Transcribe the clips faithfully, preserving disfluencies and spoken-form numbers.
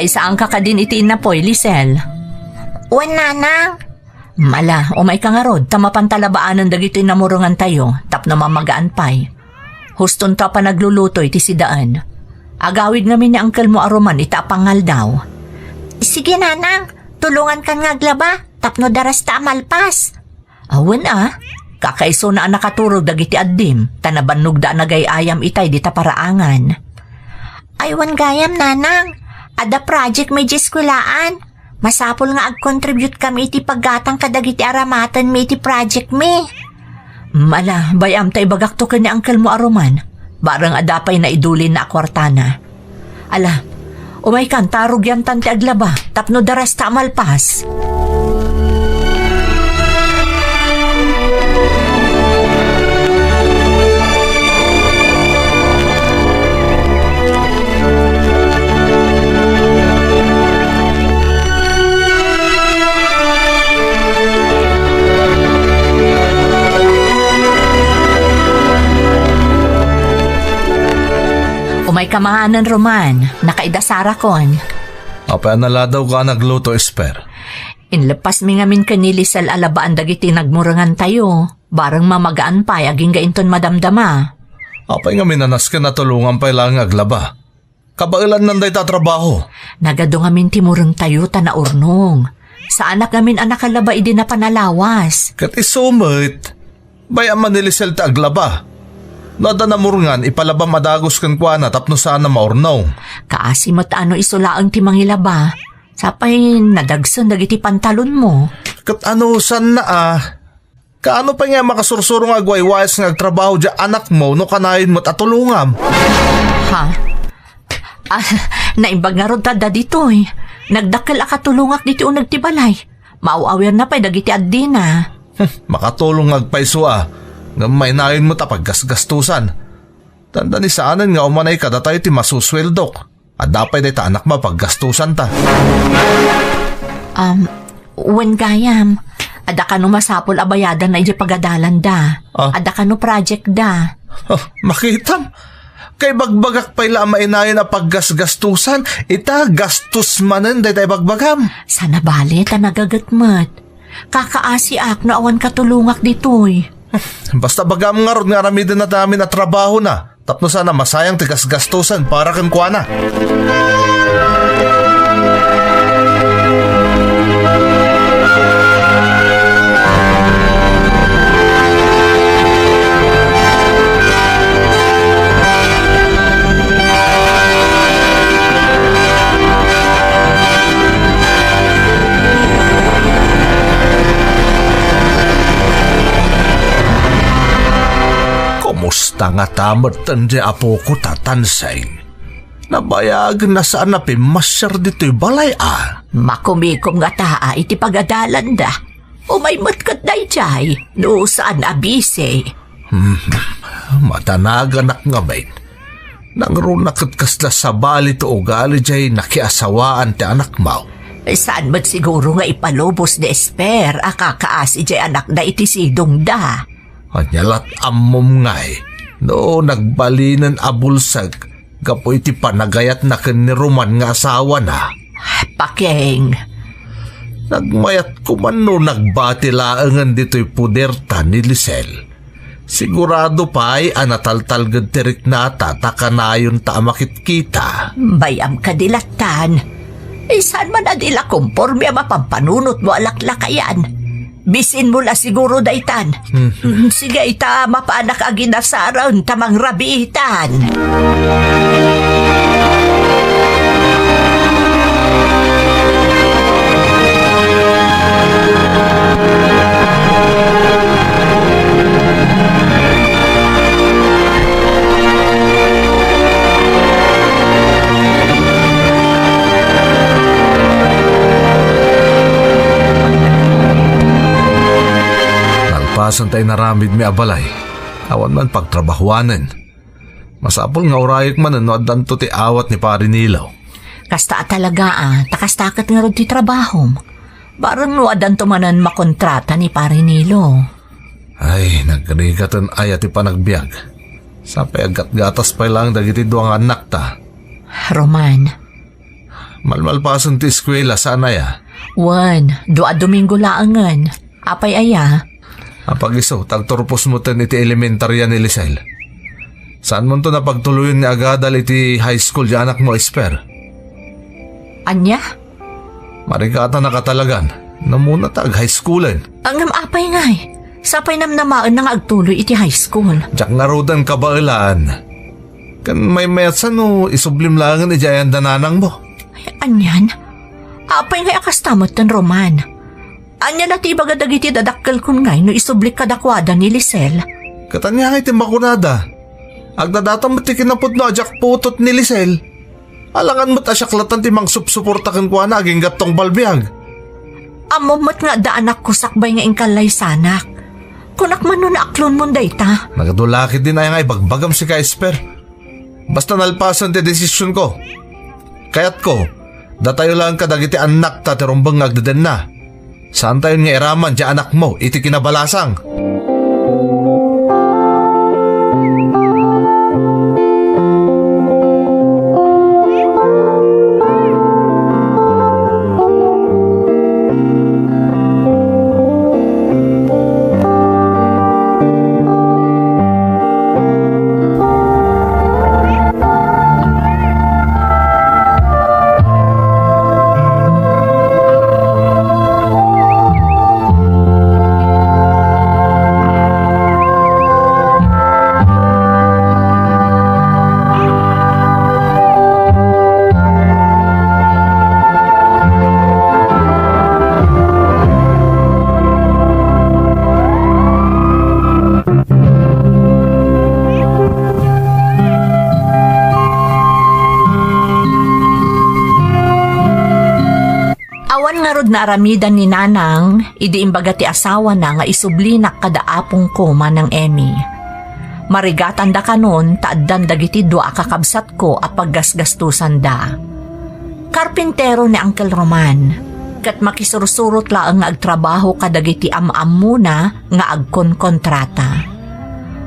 Isaanka kadin iti innapoy, Lisel? Wen, nanang. Ala, umayka ngarud, ta mapanta labaanen dagitoy namurengantayo, tapno mamagaan pay. Hustonto a panagluluto iti sidaen. Agawid ngamin ni angkelmo a Roman ita a pangaldaw. Sige, nanang, tulongankan nga aglaba, tapno darasta a malpas. Awan a, kakaisuna a nakaturog dagiti addim, ta nabannogda a nagay-ayam itay dita paraangan. Ay, wen gayam, nanang, adda project mi idiay eskuelaan. Masapul nga agcontribute kami iti paggatang kadagiti aramatenmi iti project mi. Ala, bay-am ta ibagakto ken ni angkelmo a Roman. Bareng adda pay naidulinna a kuartana. Ala, umaykan ta rugiantan ti aglaba tapno darasta a malpas. Umayka manganen, Roman. Nakaidasarakon. Apay a naladawka a nagluto, Esper? Inleppasmi ngamin ken ni Lisel a labaan dagiti nagmurengantayo. Bareng mamagaan pay agingga inton madamdama. Apay ngamin a nasken a tulongan pay laeng nga aglaba? Kabaelannan dayta a trabaho. Nagadu ngamin ti murengtayo ta naurnong. Saanak ngamin a nakalaba idi napan a lawas. Ket isu met, bay-am a ni Lisel ti aglaba. No adda namurengan, ipalabam a dagus kenkuana tapno saan a maurnong. Kaasi met a no isu laeng ti mangilaba. Sapay nadagsen dagiti pantalonmo. Ket anusanna a? Kaano pay nga makasursuro nga agwaywayas nga agtrabaho diay anakmo no kanayon met a tulongam? Ha? Ah, naimbag ngarud ta adda ditoy. Nagdakkel a katulongak ditoy uneg ti balay. Maaw-awirna pay dagiti addina. Hmm, makatulong nga agpayso a. Ngem mainayon met a paggasgastosan. Dandani saanen nga umanay kadatayo ti masusueldok. Adda pay dayta anakmo a paggastusanta. Um, wen gayam, adda kano masapul a bayadanna idiay pagadalanda. Ah. Adda kano project da. Oh, makitam. Kaibagbagak pay la a mainayon a paggasgastusan, ita gastos manen dayta ibagbagam. Saan a bale ta nagaget met. Kakaasiak no awan katulongak ditoy. Basta bagam ngarud nga aramiden a damin a trabahona. Tapno saan a masayang ti gasgastosan para kenkuana. Kumusta ngata metten diay apoko, Tatanseng? Nabayagen a saan a pimmasiar ditoy balay a. Makumikom ngata iti pagadalanda. Umay met ket daydiay, no saan a bisi. Hmm, madanaganak ngamin. Nangruna ket kasla sabali ti ugali diay nakiasawaan ti anakmo. Saan met siguro nga ipalubos ni Esper a kakaasi diay anakda iti sidongda. Ania lat ammom ngay no nagbalinen a bulsek gapu iti panagayatna ken ni Roman nga asawana? Pakeng. Nagmayat koman no nagbati laengen ditoy poderta ni Lisel. Sigurado pay a nataltalged ti riknata ta kanayonta a makitkita. Bay-am kadi lattan. Saan man a di la komporme a mapampanunotmo a laklakayan. Bisinmo la siguro daytan. Hmm. Mm, sige, ita, mapanak a ginasaren ta mangrabiitan. Nalpasan ta inaramidmi a balay, awan man pagtrabahuanen. Masapul nga urayek manen no addanto ti awat ni Pari Nilo. Kasta a talaga a, ta kasta ket ngarud ti trabahom. Bareng no addanto manen makontrata ni Pari Nilo. Ay, nagrigaten aya ti panagbiag. Sapay aggatgatas pay laeng dagiti dua nga annakta. Roman, Malmalpasen ti eskuela, saan aya? Wen, dua a Domingo laengen. Apay aya? Apag-isu, ta agturpos metten iti elementarya ni Lisel. Saanmonto a pagtuloyen nga agadal iti high school ti anakmo, Esper? Ania? Marigatanaka talagan. Namuna ta ag-high schoolen. Ngem apay ngay? Sapay namnamaenna nga agtuloy iti high school. Diak ngaruden kabaelan. Ken maymayatsa no isublim laengen idiay ayan da nanangmo. Ay, anian? Apay ngay a kasta metten, Roman? Ania la ti ibaga dagiti dadakkelkon ngay no isublik kadakuada ni Lisel? Ket ania ngay ti makunada? Agdadaton met ti kinapudno a diak putot ni Lisel. Alangan met a siak latta ti mangsupsuporta kenkuana agingga tungpal biag. Ammom met nga adda anakko sakbay nga inkallaysanak. Kunak man no naaklonmon dayta. Nagadu la ketdin aya nga ibagbagam sika, Esper. Basta nalpasen ti desisionko. Kayatko, datayo laeng kadagiti annakta ti rumbeng nga agdedenna. Saantayon nga iraman ti anakmo iti kinabalasang. Awan ngarud naaramidan ni Nanang idi imbaga ti asawana nga isublinak kada apongko, Manang Emmy. Marigatanda kanon ta addan dagiti dua a kakabsatko a paggasgastosanda. Karpintero ni Uncle Roman, ket makisursurot laeng nga agtrabaho kadagiti am-ammona nga agkonkontrata.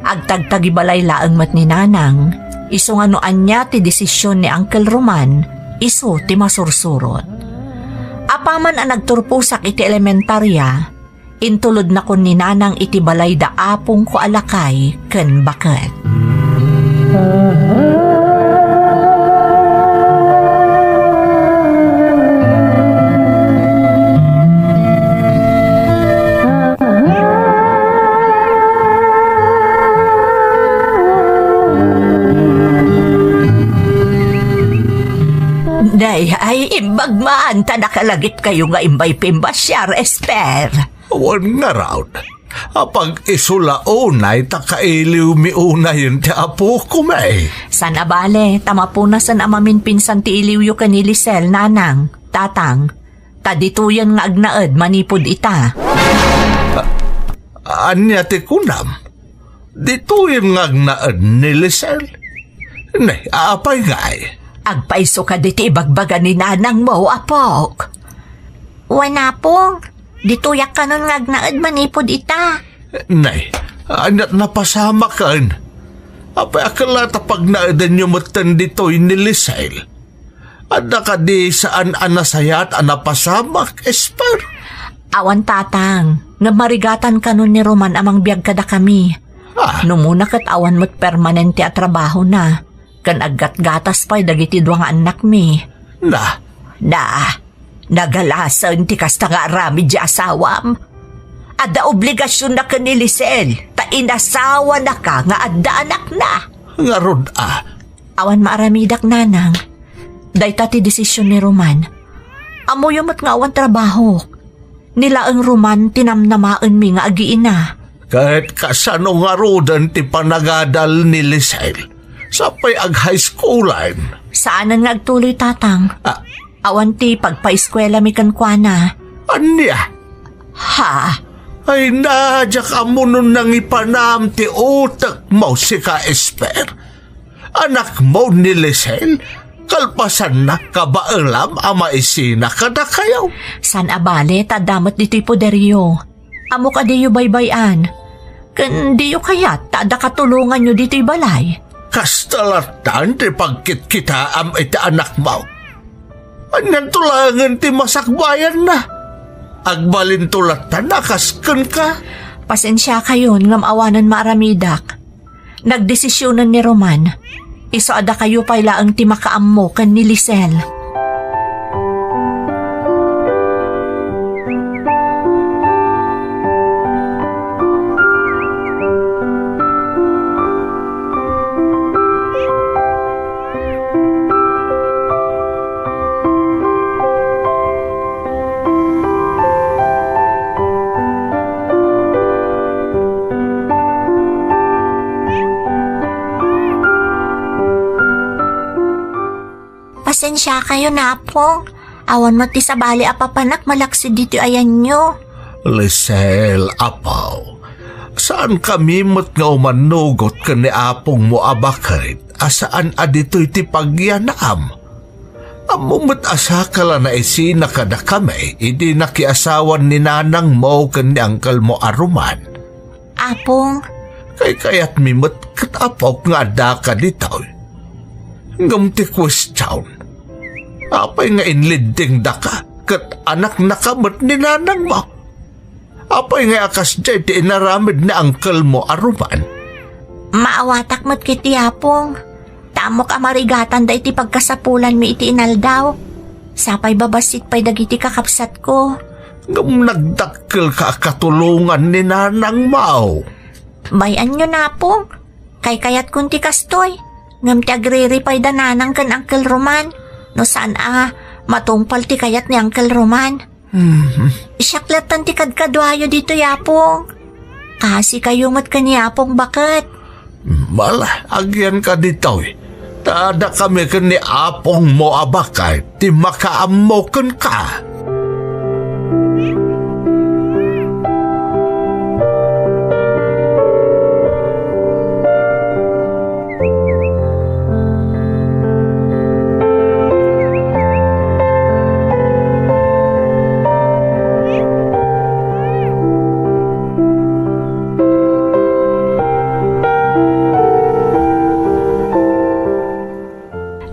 Agtagtagibalay laeng met ni Nanang, isu nga no ania ti desisyon ni Uncle Roman, isu ti masursurot. Apaman a nagturposak iti elementarya, intulodnakon ni Nanang iti balay da apongko a lakay ken baket. Day, ay imbag man ta nakalagipkayo nga imbay pimbasiar, Esper. Wen ngarud, apag-isu la unay ta kailiwmi unayen ti apokon, eh. Saan a bale, ta mapunasen a maminpinsan ti iliwyo ken ni Lisel, Nanang, Tatang. Ta ditoyen nga agnaed manipud ita. A-, ania ti kunam? Ditoyen nga agnaed ni Lisel? Ne, apay ngay? Agpayso kadi ti ibagbaga ni nanangmo, apok. Wen, apong, ditoyak kanon nga agnaed manipud ita. Nay, aniat napasamaken? Apay a ket la ta pagnaedenyo metten ditoy ni Lisel? Adda kadi saan a nasayaat a napasamak, Esper? Awan, Tatang, ngem marigatan kanon ni Roman a mangbiag kadakami. Ah. Numuna ket awan met permanente a trabahona, ken aggatgatas pay dagiti dua nga annakmi. Na? Na, nagalasen ti kasta nga aramid ti asawam. Adda obligasionna ken ni Lisel, ta inasawanaka nga adda anakna. Ngarud a, Awan maaramidak, Nanang. Dayta ti desisyon ni Roman. Ammoyo met nga awan trabahok. Ni laeng Roman ti namnamaenmi nga agiina. Ket kasano ngaruden ti panagadal ni Lisel? Sapay ag-high schoolen. Saanen nga agtuloy, Tatang. Ah. Awan ti pagpaeskuelami kenkuana. Ania? Ha? Ay na, diak ammo no nangipanam ti utekmo, sika, Esper. Anakmo ni Lisel, kalpasannak kabaelam a maisina kadakayo. Saan a bale, ta adda met ditoy poderyo. Ammok a diyo baybay-an. Ken diyo kayat ta adda katulonganyo ditoy balay. Kasta lattan ti pagkitkitaam iti anakmo. Anianto laengen ti masakbayanna? Agbalinto latta a kas kenka? Pasensiakayon ngem awanen maaramidak. Nagdesisionen ni Roman. Isu a dakayo pay laeng ti makaammo ken ni Lisel. Pasensiakayon, Apong. Awan met ti sabali a papanak malaksid ditoy ayanyo. Lisel, Apo, saankami met nga umanugot ken ni apongmo a baket a saan a ditoy ti pagyanam. Ammom met a sakal a naisina kadakami idi nakiasawan ni nanangmo ken ni angkelmo a Roman. Apong. Kaykayatmi met ket apok nga addaka ditoy. Ngem ti kuestion, apay nga inliddingdaka ket anaknaka met ni nanangmo? Apay nga a kasdiay ti inaramid ni angkelmo a Roman? Maawatak met ketdi, Apong. Ta ammok a marigatanda iti pagkasapulanmi iti inaldaw. Sapay babassit pay dagiti kakabsatko. Ngem nagdakkelka a katulongan ni nanangmo. Bay-anyo, Apong. Kaykayatkon ti kastoy. Ngem ti agriri pay da nanang ken Uncle Roman. No saan a matungpal ti kayat ni Uncle Roman. Mhm. Siak lattan ti kadkaduayo ditoy, Apong. Kaasikayo met ken ni Apong baket. Mala, agyanka ditoy. Ta dakami ken ni apongmo a baket ti makaammo kenka.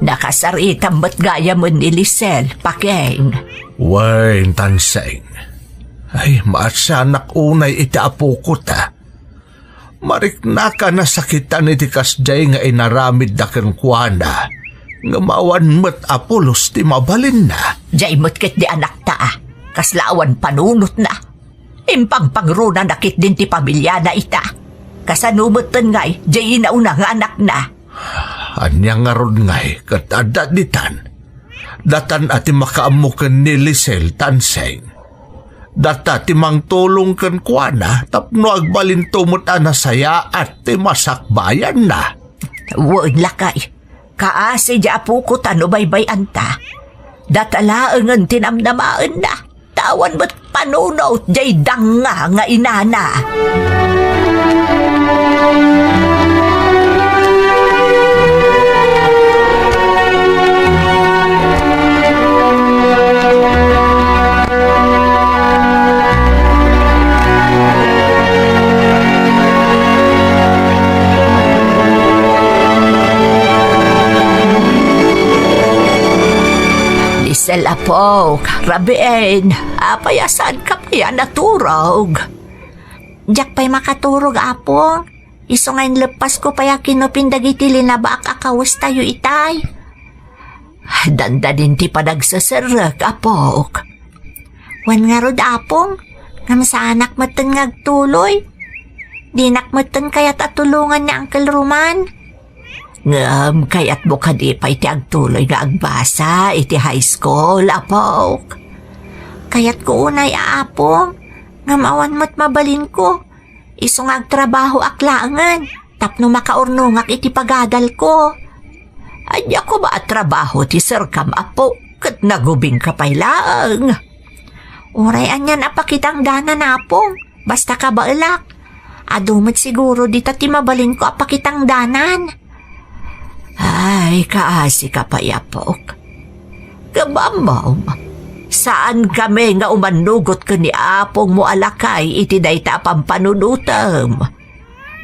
Nakasaritam met gayamen ni Lisel, Pakeng. Wen, Tanseng. Ay, maasianak unay iti apoko ta. Mariknaka a nasakitan iti kasdiay nga inaramidda kenkuana, ngem awan met a pulos ti mabalinna. Diay met ketdi anakta, a. Kasla awan panunotna. Impangpangrunana ketdin ti pamiliana ita. Kasano metten ngay, diay inauna nga anakna? Ania ngarud ngay ket adda ditan? Datan a ti makaammo ken ni Lisel, Tanseng. Data ti mangtulong kenkuana tapno agbalinto met a nasayaat ti masakbayanna. Wen, lakay. Kaasi diay apoko ta no baybay-anta. Data laengen ti namnamaenna. Ta awan met panunot diay danga nga inana. Lisel, apok, rabiin, apay a saanka pay a naturog? Diak pay makaturog, apong. Isu nga inleppasko pay a kinupin dagiti linabaak a kawestayo itay. Dandanin ti panagseserrek, apok. Wen ngarud, apong, ngem saanak metten nga agtuloy. Dinak metten kayat a tulongan ni Uncle Roman. Ngem kayatmo kadi pay ti agtuloy nga agbasa iti high school, apok? Kayatko unay, apong, ngem awan met mabalinko. Isu nga agtrabahoak laengen tapno makaurnongak iti pagadalko. Ania koma a trabaho ti serkam, apo, ket nagubingka pay laeng? Uray anian a pakitangdanan, apong, basta kabaelak. Adu met siguro dita ti mabalinko a pakitangdanan. Ay, kaasika pay, apok. Ngem ammom, saankami nga umanugot ken ni apongmo a lakay iti dayta a pampanunotem.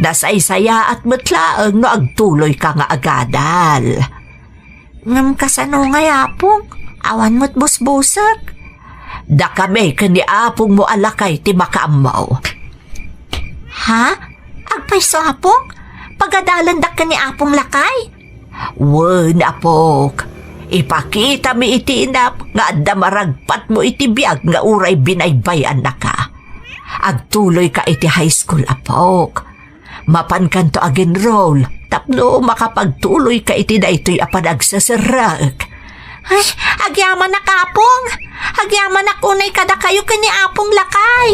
Nasaysayaat met laeng no agtuloyka nga agadal. Ngem kasano ngay, apong? Awan met busbusek. Dakami ken ni apongmo a lakay ti makaammo. Ha? Agpayso, Apong? Pagadalandak ken ni Apong lakay? Wen, apok. Ipakitami iti inap nga adda maragpatmo iti biag nga uray binaybay-annaka. Agtuloyka iti high school, apok. Mapankanto agenroll tapno makapagtuloyka iti daytoy a panagseserrek. Ay, agyamanak, Apong! Agyamanak unay kadakayo ken ni Apong Lakay!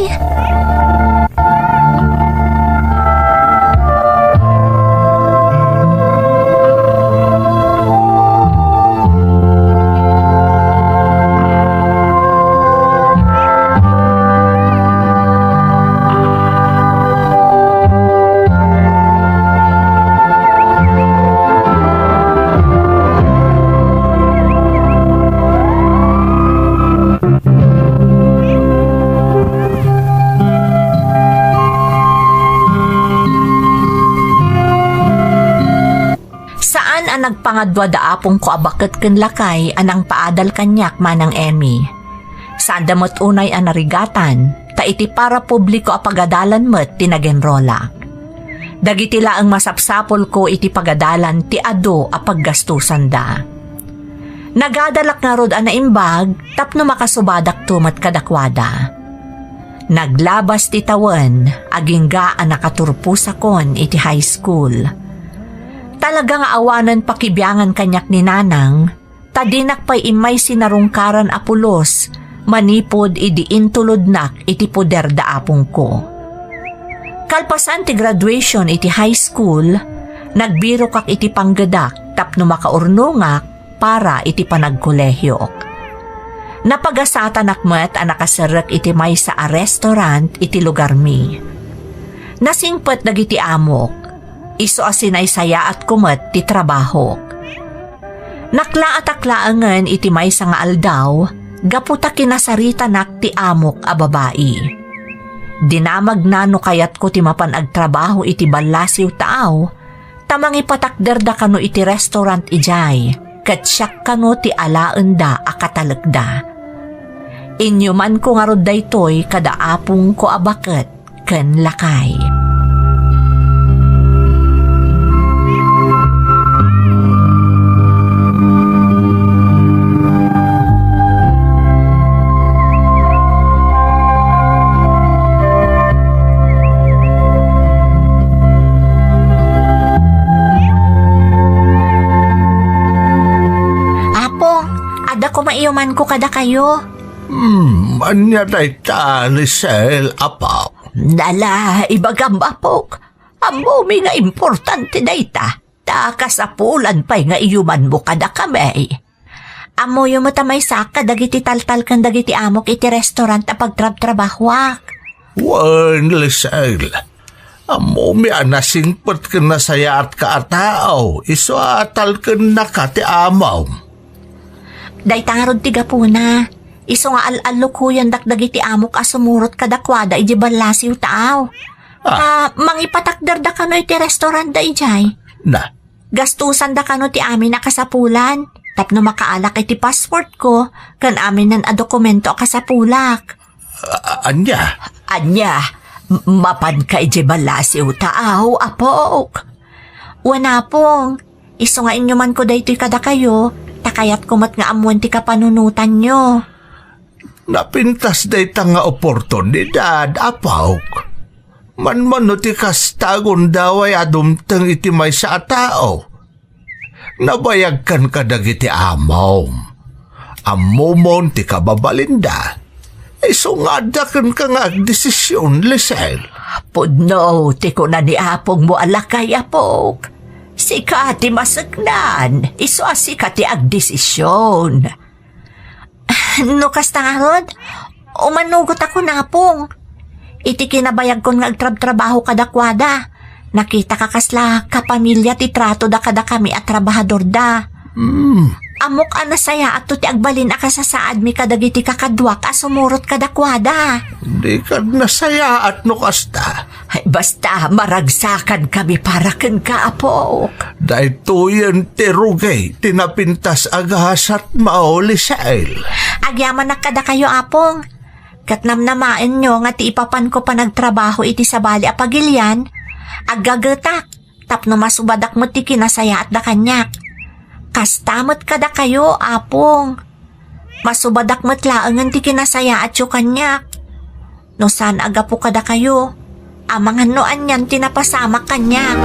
Saan a nagpangadua da apongko a baket ken lakay a nangpaadal kaniak, Manang Emmy. Saanda met unay a narigatan, ta iti parapubliko a pagadalan met ti nagenrolak. Dagiti laeng masapsapulko iti pagadalan ti adu a paggastusanda. Nagadalak ngarud a naimbag tapno makasubadakto met kadakuada. Naglabas ti tawen, agingga a nakaturposakon iti high school. Talaga nga awanen pakibiangan kaniak ni Nanang, ta dinak pay immay sinarungkaran a pulos manipud idi intulodnak iti poder da apongko. Kalpasan ti graduation iti high school, nagbirokak iti panggedak tapno makaurnongak para iti panagkolehiok. Napagasatanak met a nakaserrek iti maysa a restaurant iti lugarmi. Nasingpet dagiti amok, isu a sinaysayaatko met ti trabahok. Naklaatak laengen iti maysa nga aldaw gapu ta kinasaritanak ti amok a babai. Dinamagna no kayatko ti mapan agtrabaho iti ballasiw taaw, ta mangipatakderda kano iti restaurant idiay, ket siak kano ti alaenda a katalekda. Inyumanko ngarud daytoy kada apongko a baket ken lakay. Apo, adda koma iyumanko kadakayo. Hmm, ania dayta, Lisel, apo? Dala, ibagam, apok. Ammomi nga importante dayta. Ta kasapulan pay nga iyumanmo kadakami. Ammoyo met a maysaak kadagiti taltal ken dagiti amok iti restaurant a pagtrabtrabahoak. Wen, Lisel. Ammomi a nasingpet ken nasayaatka a tao, isu a talkennaka ti amom. Dayta ngarud ti gapuna. Isu nga al-allukoyandak dagiti amok a sumurot kadakuada idiay ballasiw taaw. Ah. Ta mangipatakderda kano iti restaurant da idiay. Na. Gastusanda kano ti amin a kasapulan tapno makaalak iti passportko ken aminen a dokumento a kasapulak. A-, ania? Ania? M-, mapanka idiay ballasiw taaw, apok? Wen, apong, isu nga inyumanko daytoy kadakayo, ta kayatko met nga ammoen ti kapanunotanyo. Napintas dayta nga oportunidad, apok. Manmano ti kasta, gundaway a dumteng iti maysa a tao. Nabayagkan kadagiti amom. Ammomon ti kababalinda. Isu nga adda kenka nga agdesisyon, Lisel. Pudno ti kuna ni apongmo a lakay, apok. Sika ti maseknan, isu a sika ti agdesisyon. No kasta ngarud, umanugot ako, napong. Iti kinabayagkon nga agtrabtrabaho kadakuada, nakitaka kasla kapamilya ti tratoda kadakami a trabahadorda. Hmm. Ammok a nasayaatto ti agbalin a kasasaadmi kadagiti kakaduak a sumurot kadakuada. Dika nasayaat no kasta. Ay, basta, maragsakankami para kenka, apok. Daytoyen ti rugi ti napintas a gasatmo, Lisel. Agyamanak kadakayo, Apong. Ket namnamaenyo nga ti ipapanko panagtrabaho iti sabali a pagilian, aggagetak, tapno masubadak met ti kinasayaatda kaniak. Kasta met kadakayo, Apong. Masubadak met laengen ti kinasayaatyo kaniak. No saan a gapu kadakayo, amangan no anian ti napasamak kaniak.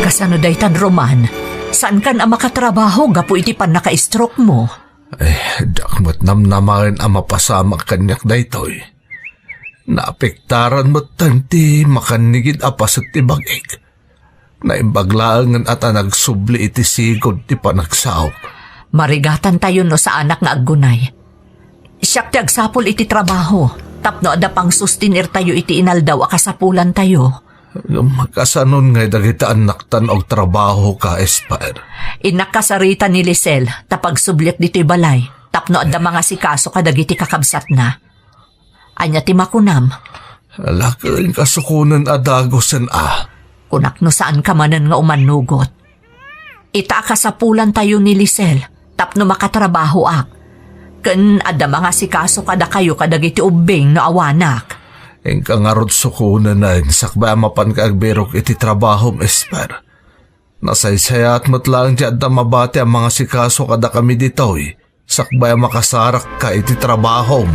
Kasano daytan, Roman? Saankan a makatrabaho gapu iti pannaka-stroke mo? Ay, diak met namnamaen a mapasamak kaniak daytoy. Naapektaran metten ti makannigid a paset ti bag-ik. Naimbag laengen a ta nagsubli iti sigud ti panagsaok. Marigatantayo no saanak nga aggunay. Siak ti agsapul iti trabaho, tapno adda pangsustenertayo iti inaldaw a kasapulantayo. Ngem kasanon ngay dagiti annaktan a agtrabaho ka, Esper? Innak kasarita ni Lisel, ta pagsubliak ditoy balay, tapno adda mangasikaso kadagiti kakabsatna. Ania ti makunam? Ala, ken kasukonen a dagusen a. Kunak no saanka manen nga umannugot. Ita a kasapulantayo ni Lisel tapno makatrabahoak. Ken adda mangasikaso kadakayo kadagiti ubbing no awanak. Inka ngarud sukonen, sakbay a mapanka agbirok iti trabahom, Esper. Nasaysayaat met laeng ti adda mabati a mangasikaso kadakami ditoy, sakbay a makasarakka iti trabahom.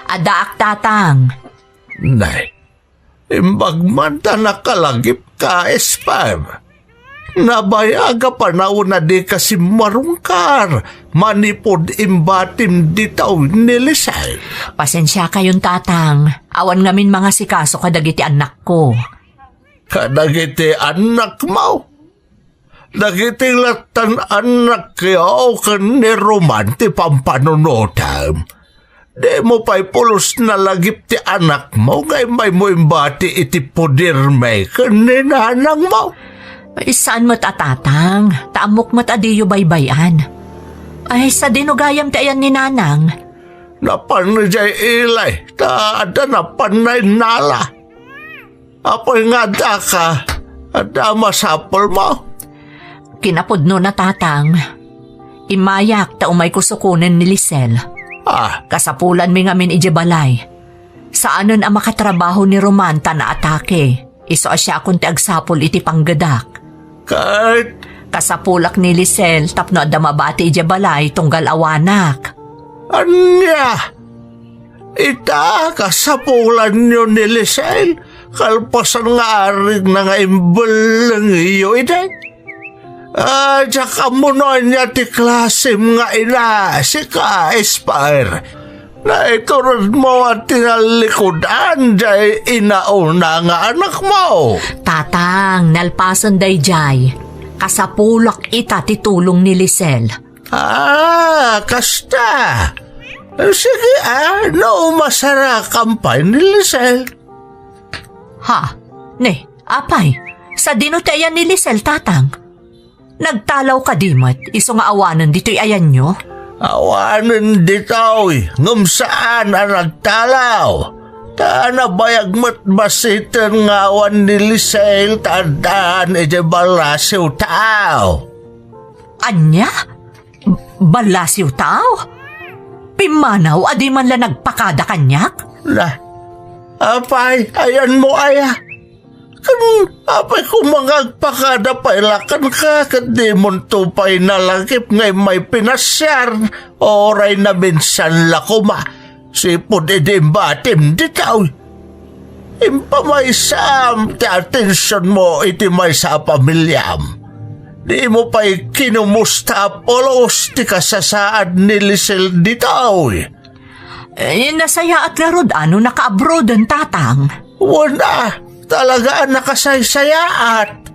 Addaak, Tatang. Nay, imbag man ta nakalagipka, Esper. Nabayag a panawen a dika simmarungkar manipud imbatim dita ni Lisel. Pasensiakayon, Tatang. Awan ngamin mangasikaso kadagiti annakko. Kadagiti annakmo? Dagiti lattan annakyo ken ni Roman ti pampanunotem. Dimo pay pulos nalagip ti anakmo nga immaymo imbati iti pudermi ken ni nanangmo. Ay, saan met a, Tatang, ta ammok met a diyo baybay-an. Ay, sadino gayam ti ayan ni Nanang? Napan idiay ili, ta adda napan nainnala. Apay nga addaka, adda masapulmo? Kinapudnona, Tatang. Immayak ta umayko sukonen ni Lisel. Ah. Kasapulanmi ngamin idiay balay. Saanen a makatrabaho ni Roman ta naatake. Isu a siakon ti agsapul iti panggedak. Ket? Kasapulak ni Lisel tapno adda mabati idiay balay tunggal awanak. Ania? Ita, kasapulanyo ni Lisel, kalpasan nga arigna nga imbellengyo idi. Ah, diak ammo no ania ti klasem nga ina, sika, Esper. Naituredmo a tinallikudan diay inauna nga anakmo. Tatang, nalpasen daydiay. Kasapulak ita ti tulong ni Lisel. Ah, kasta. Sige, ah, no masarakan pay ni Lisel. Ha? Ne, apay, sadino ti ayan ni Lisel, Tatang? Nagtalaw kadi met isu nga awanen ditoy ayanyo? Awanen ditoy, ngem saan a nagtalaw. Ta nabayag met basiten nga awan ni Lisel ta addaan idiay ballasiw taaw. Ania? Ballasiw taaw? Pimmanaw a di man la nagpakada kaniak? La, apay, ayanmo aya? Ken apay koma nga agpakada pay la kenka ket dimonto pay nalagip nga immay pinasiar, uray naminsan la koma, sipud idi imbatim ditoy. Impamaysam ti atensionmo iti maysa a pamiliam. Dimo pay kinumusta a pulos ti kasasaad ni Lisel ditoy. Eh, nasayaat ngarud a no naka-abroaden, Tatang? Wen a, talaga a nakasaysayaat.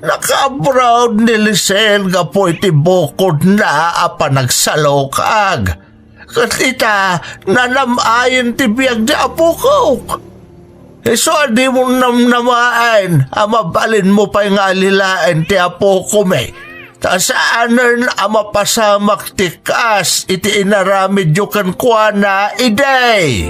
Naka-abroad ni Lisel gapu iti bukodna a panagsalukag. Ket ita, nanam-ayen ti biag ti apokok. Isu a dimo namnamaen a mabalinmo pay nga alilaen ti apokomi, ta saanen a mapasamak ti kas iti inaramidyo kenkuana idi.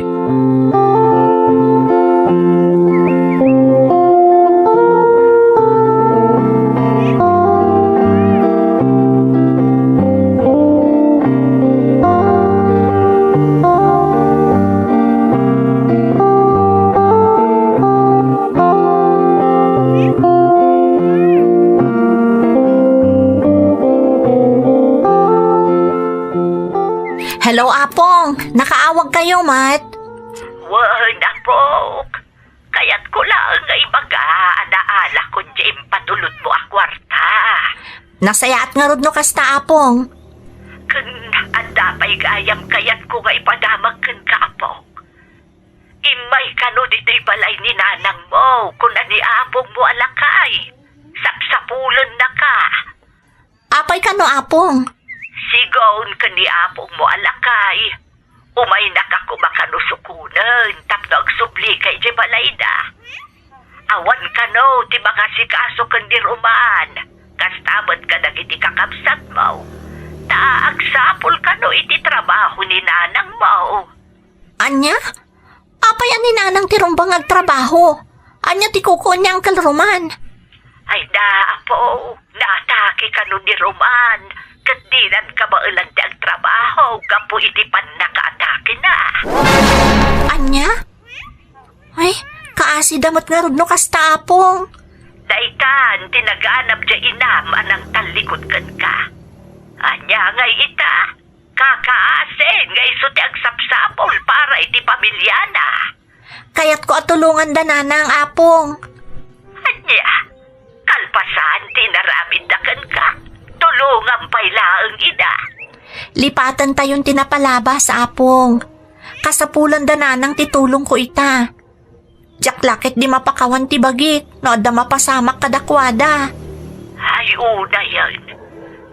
Hello, Apong. Nakaawag kayo, met? Wen, Apok. Kayatko laeng nga ibaga a naalakon ti impatulodmo a kuarta. Nasayaat ngarud no kasta, Apong. Ken adda pay gayam kayatko nga ipadamag kenka, Apok. Immay kano ditoy balay ni nanangmo, kuna ni apongmo a lakay. Sapsapulennaka. Apay kano, Apong? Sigaon ken ni apongmo a lakay. Umaynaka koma kano sukonen tapno agsublika idiay balayda. Awan kano ti mangasikaso ken ni Roman, kasta met kadagiti kakabsatmo. Ta agsapul kano iti trabaho ni nanangmo. Ania? Apay a ni nanang ti rumbeng nga agtrabaho? Ania ti kukuon ni Uncle Roman? Ay da, Apo, naatake kano ni Roman, ket dinan kabaelan ti agtrabaho gapu iti pannakaatakena. Ania? Ay, kaasida met ngarud no kasta, Apong. Daytan ti naganab ti inam a nangtallikod kenka. Ania ngay ita? Kakaasin nga isu ti agsapsapul para iti pamiliana. Kayatko a tulonganda nanang, Apong. Ania, kalpasan ti inaramidda kenka, tulongam pay laeng ida. Lipatentayon ti napalabas, Apong. Kasapulanda nanang ti tulongko ita. Diak la ketdi mapakawan ti bagik no adda mapasamak kadakuada. Ay, unayen.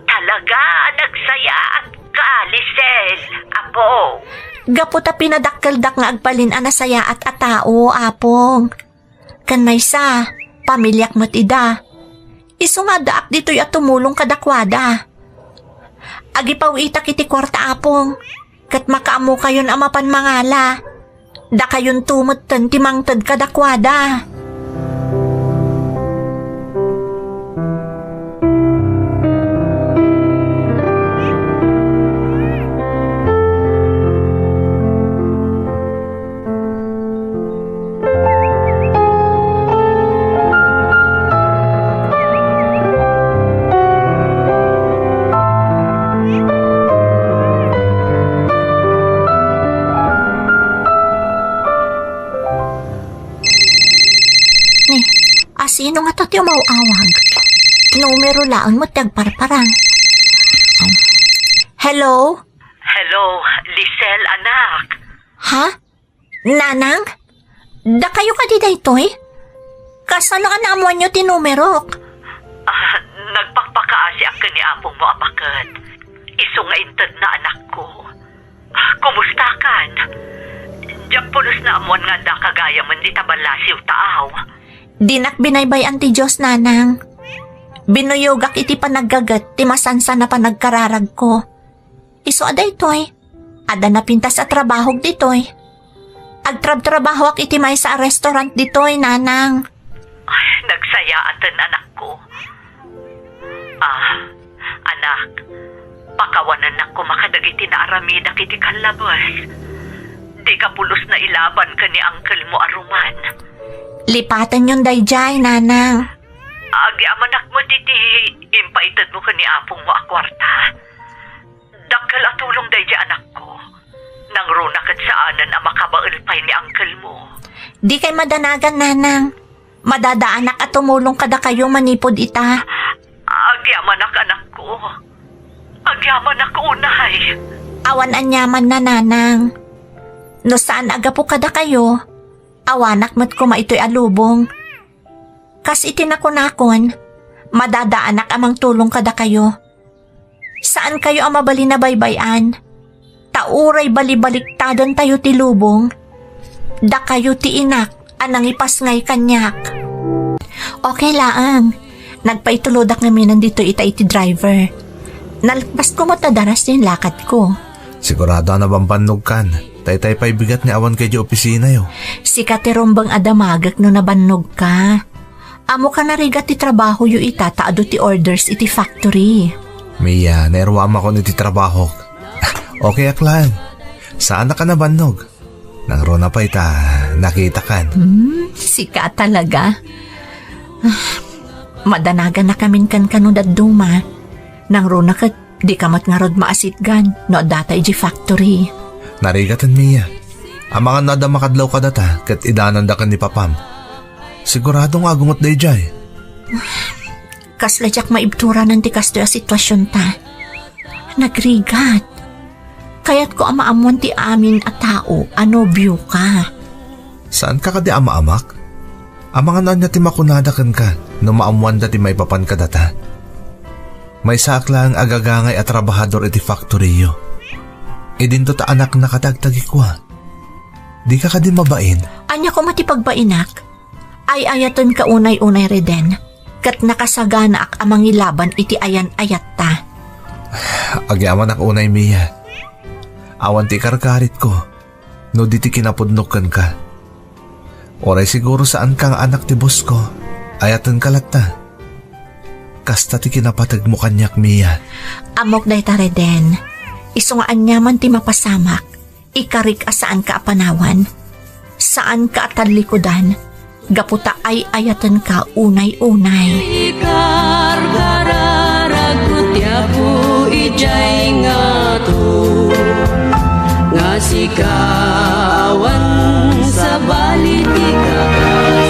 Talaga a nagsayaatka, Lisel, Apo. Gapu ta pinadakkeldak nga agbalin a nasayaat a tao, Apong. Ken maysa, pamiliak met ida. Isu nga addaak ditoy a tumulong kadakuada. Agipaw-itak iti kuarta, Apong, ket makaammokayon a mapan mangala. Dakayonto metten ti mangted kadakuada. Ni, asino ngata ti umaw-awag? Numero laeng met ti agparparang. Hello? Hello, Lisel, anak. Ha? Nanang? Dakayo kadi daytoy? Kasano a naammoanyo ti numerok? Ah, nagpakpakaasiak ken ni apongmo a baket. Isu nga intedna, anakko. Ah, kumustakan? Diak pulos naammoan nga addaka gayamen dita ballasiw taaw. Dinak binaybay-an ti Dios, nanang. Binuyogak iti panaggaget ti masansan a panagkararagko. Isu a daytoy, adda napintas a trabahok ditoy. Agtrabtrabahoak iti maysa a restaurant ditoy, Nanang. Ay, nagsayaaten, anakko. Ah, anak, pakawanennak koma kadagiti naaramidak iti kallabes. Dika pulos nailaban ken ni uncle mo a Roman. Lipatenyon daydiay, Nanang. Agyamanak met iti impaitedmo ken ni apongmo a kuarta. Dakkel a tulong daydiay, anakko. Nangruna ket saanen a makabael pay ni uncle mo. Dikay madanagan, Nanang. Madadaanak a tumulong kadakayo manipud ita. Agyamanak, anakko. Agyamanak unay. Awan aniamanna, Nanang. No saan a gapu kadakayo, awanak met koma itoy a lubong. Kas iti nakunakon, madadaanak a mangtulong kadakayo. Saankayo a mabalin a baybay-an, ta uray balibaliktadentayo ti lubong, dakayo ti inak a nangipasngay kaniak. Okay laeng. Nagpaitulodak ngamin ditoy ita iti driver. Nalpasko met a daras ti inlakadko. Sigurado a nabambannogkan. Daytay pay bigat nga awan kay di opisinayo. Sika ti rumbeng a damagek no nabannogka. Ammok a narigat ti trabahoyo ita ta adu ti orders iti factory. Mia, nairuamakon iti trabahok. Okay ak laeng. Saanak a nabannog. Nangruna pay ta nakitakan. Hmm, sika talaga. Ah, madanagannakamin kenka no dadduma. Nangruna ket dika met ngarud maasitgan no addata idiay factory. Narigaten, Mia. Amangan no adda makadlaw kadata ket idananda ken ni papam. Sigurado nga agungot daydiay. Kasla diak maibturanan ti kastoy a situasionta. Nagrigat. Kayatko a maammuan ti amin a tao a nobioka. Saanka kadi a maamak? Amangan no ania ti makunada kenka no maammuanda ti maipapan kadata. Maysaak laeng a gagangay a trabahador iti faktoriyo. Idinto ta anakna kadi agtagikua. Dika kadi mabain? Ania koma ti pagbainak? Ay-ayatenka unay-unay, Reden, ket nakasaganaak a mangilaban iti ayan-ayatta. Agyamanak unay, Mia. Awan ti ikarkaritko no di ti kinapudnok kenka. Uray siguro saanka nga anak ti bosko, ayatenka latta. Kasta ti kinapategmo kaniak, Mia. Ammok dayta, Reden. Isu nga aniaman ti mapasamak, ikarik a saanka a panawan. Saanka a tallikudan, gapu ta ay-ayatenka unay-unay. Ikarkararagko ti Apo idiay ngato, nga sika awan sabali ti kakas.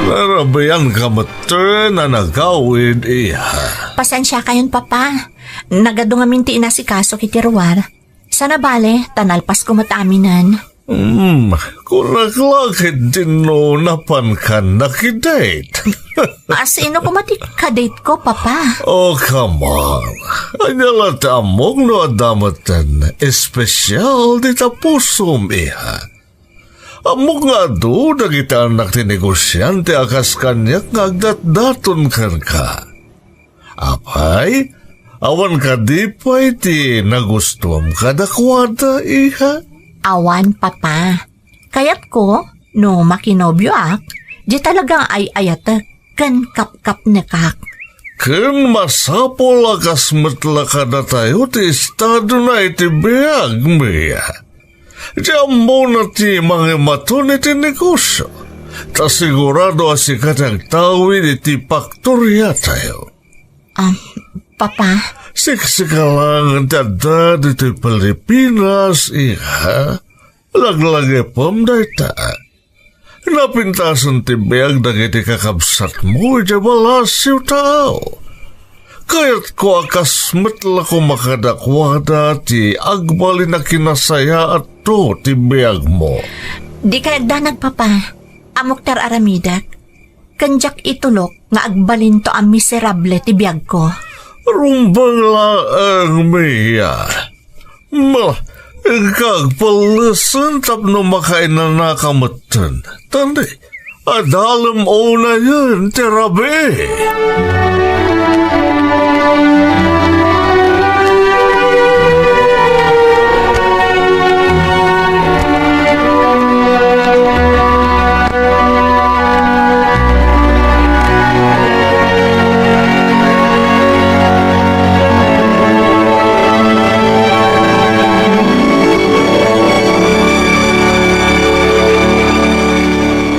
Narabian ka met a nagawid, iha. Pasensiakayon, Papa. Nagadu ngamin ti inasikaso iti ruar. Saan a bale, ta nalpasko met aminen. Hmm, kunak la ket dinno napanka nakidate. Ah, sino koma ti kadate ko, Papa? Oh, come on. Ania la ti ammok no adda metten espesial dita pusom, iha? Ammok nga adu dagiti annak ti negosiante a kas kaniak nga agdatdaton kenka. Apay, awan kadi pay ti nagustuam kadakuada, iha? Awan, Papa. Kayatko, no makinobioak, di talaga nga ay-ayatek ken kapkapnekak. Ken masapul a kas met la kadatayo ti estadona iti biag, Mia. Ti ammona ti mangimaton iti negosio, ta sigurado a sika ti agtawid iti faktoriatayo. Ah, Papa? Siksika laeng ti adda ditoy Pilipinas, iha. Laglagipem dayta. Napintasen ti biag dagiti kakabsatmo idiay Palacio Tao. Kayatko a kas met la koma kadakuada ti agbalin a kinasayaatto ti biagmo. Dikay agdanag, Papa. Ammok ti ar-aramidek. Ken diak itulok nga agbalinto a miserable ti biagko. Rumbeng laeng, Mia. Mala, inka agpellesen tapno makainanaka metten. Tandi, adalem unayen ti rabii.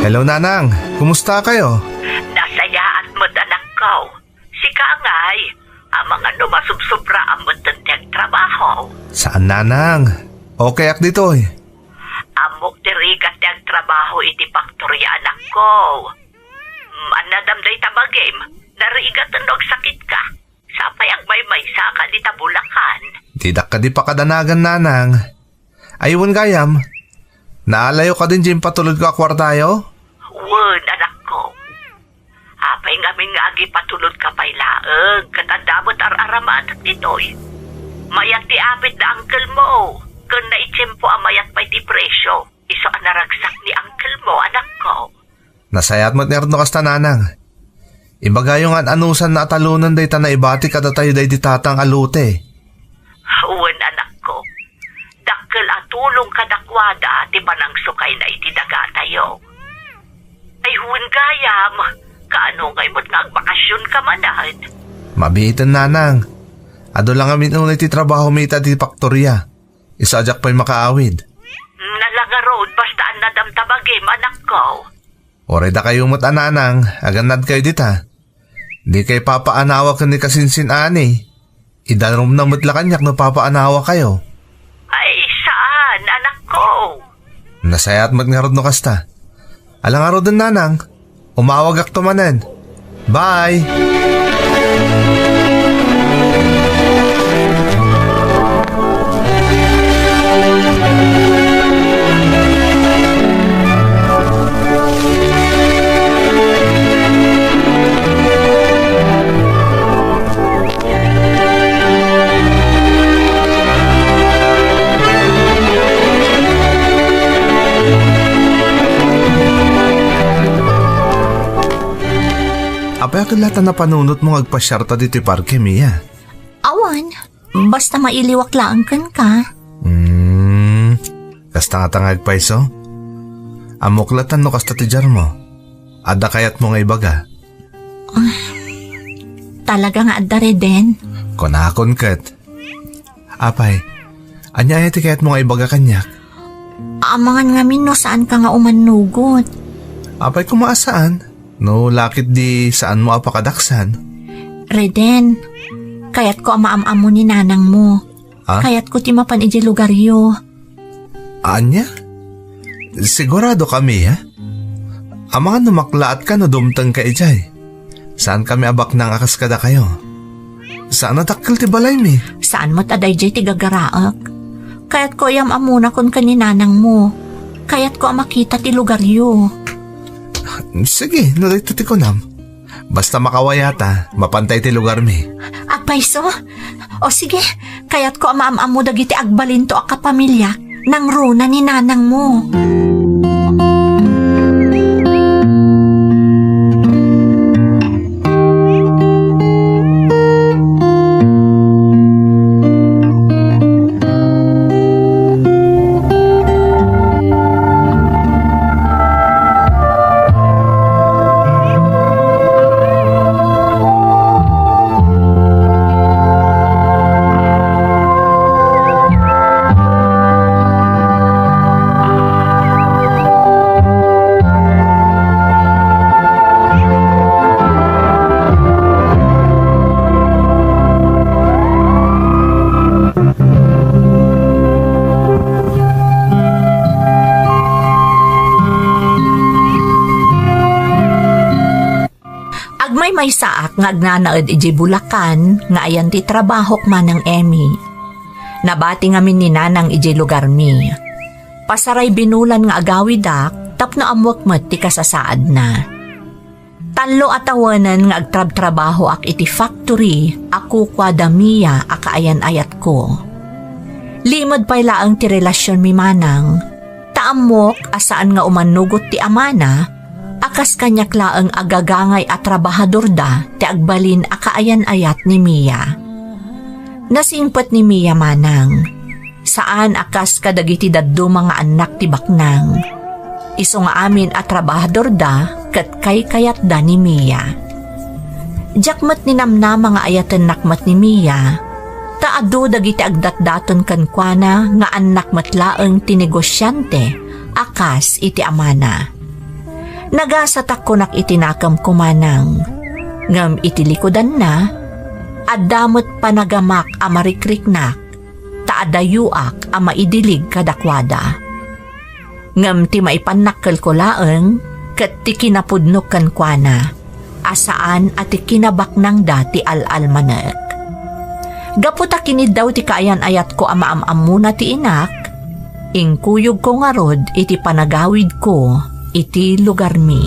Hello, Nanang. Kumusta kayo? Nasayaat met, anakko. Sika ngay, amangan no masubsobraam metten ti agtrabaho. Saan, Nanang. Okay ak ditoy. Ammok ti rigat ti agtrabaho iti faktoria, anakko. Mm, annadam dayta bagim, narigat no agsakitka. Sapay agmaymaysaka dita Bulacan. Didak kadi pakadanagan, Nanang. Ay, wen gayam, naalayo kadin diay impatulodko a kuartayo? Wen, anakko. Apay ngamin nga agipatulodka pay laeng, ket adda met ar-aramatek ditoy. Mayat ti apit da uncle mo, ken naitiempo a mayat pay ti presio. Isu a naragsak ni uncle mo, anakko. Nasayaat met ngarud no kasta, Nanang. Ibagayo nga an-anusanna a talonen dayta naibati kadatayo daydi tatang a lote. Wen, anakko. Dakkel a tulong kadakuada ti panangsukayna iti dagatayo. Ay, wen gayam, kaano ngay met nga agbakasionka manen? Mabiiten, Nanang. Adu la ngamin unay ti trabahomi ita ti faktoria. Isu a diak pay makaawid. Nala ngarud, basta annadam ta bagim, anakko. Uray dakayo met a Nanang, agannadkayo dita. Dikay papaanawa ken ni kasinsin-ani. Idarumna met la kaniak no papaanawakayo. Ay, saan, anakko. Nasayaat met ngarud no kasta. Ala ngaruden, Nanang. Umawagakto manen. Bye! Apay a ket la ta napanunotmo nga agpasiarta ditoy parke, Mia? Awan. Basta mailiwak laeng kenka. Hmm, kasta ngata nga agpayso? Ammok latta no kasta ti diarmo. Adda kayatmo nga ibaga? Ah, talaga nga adda, Reden. Kunakon ket. Apay, ania aya ti kayatmo nga ibaga kaniak? Amangan ngamin no saanka nga umannugot. Apay koma a saan? No lakit di saanmo a pakadaksan? Reden, kayatko a maam-ammo ni nanangmo. Ah? Kayatko ti mapan idiay lugaryo. Ania? Sigurado kami, ha? Amangan no maklaatka no dumtengka idiay. Saan kami a baknang a kas kadakayo. Saan a dakkel ti balaymi. Saan met a daydiay ti gagaraek. Kayatko a yam-ammonakon ken ni nanangmo. Kayatko a makita ti lugaryo. Sige, no dayta ti kunam. Basta makawayata, mapanta iti lugarmi. Agpayso? O sige, kayatko a maam-ammo dagiti agbalinto a kapamiliak nangruna ni nanangmo. Maysaak nga agnanaed idiay Bulacan nga ayan ti trabahok, Manang Emmy. Nabati ngamin ni Nanang idiay lugarmi. Pasaray binulan nga agawidak tapno ammoek met ti kasasaadna. Tallo a tawenen nga agtrabtrabahoak iti factory a kukuada Mia a kaayan-ayatko. Limed pay laeng ti relasionmi, Manang, ta ammok a saan nga umannugot ti amana a kas kaniak laeng a gagangay a trabahadorda ti agbalin a kaayan-ayat ni Mia. Nasingpet ni Mia, Manang. Saan a kas kadagiti dadduma nga annak ti baknang. Isu nga amin a trabahadorda ket kaykayatda ni Mia. Diak met ninamnama nga ayatennak met ni Mia, ta adu dagiti agdatdaton kenkuana nga annak met laeng ti negosiante a kas iti amana. Nagasatak kunak iti nakemko, Manang. Ngem iti likudanna, adda met panagamak a marikriknak, ta adayoak a maidilig kadakuada. Ngem ti maipannak kelko laeng ket ti kinapudno kenkuana, a saan a ti kinabaknangda ti al-almanek. Gapu ta kiniddaw ti kaayan-ayatko a maam-ammona ti inak, inkuyogko ngarud iti panagawidko iti lugarmi.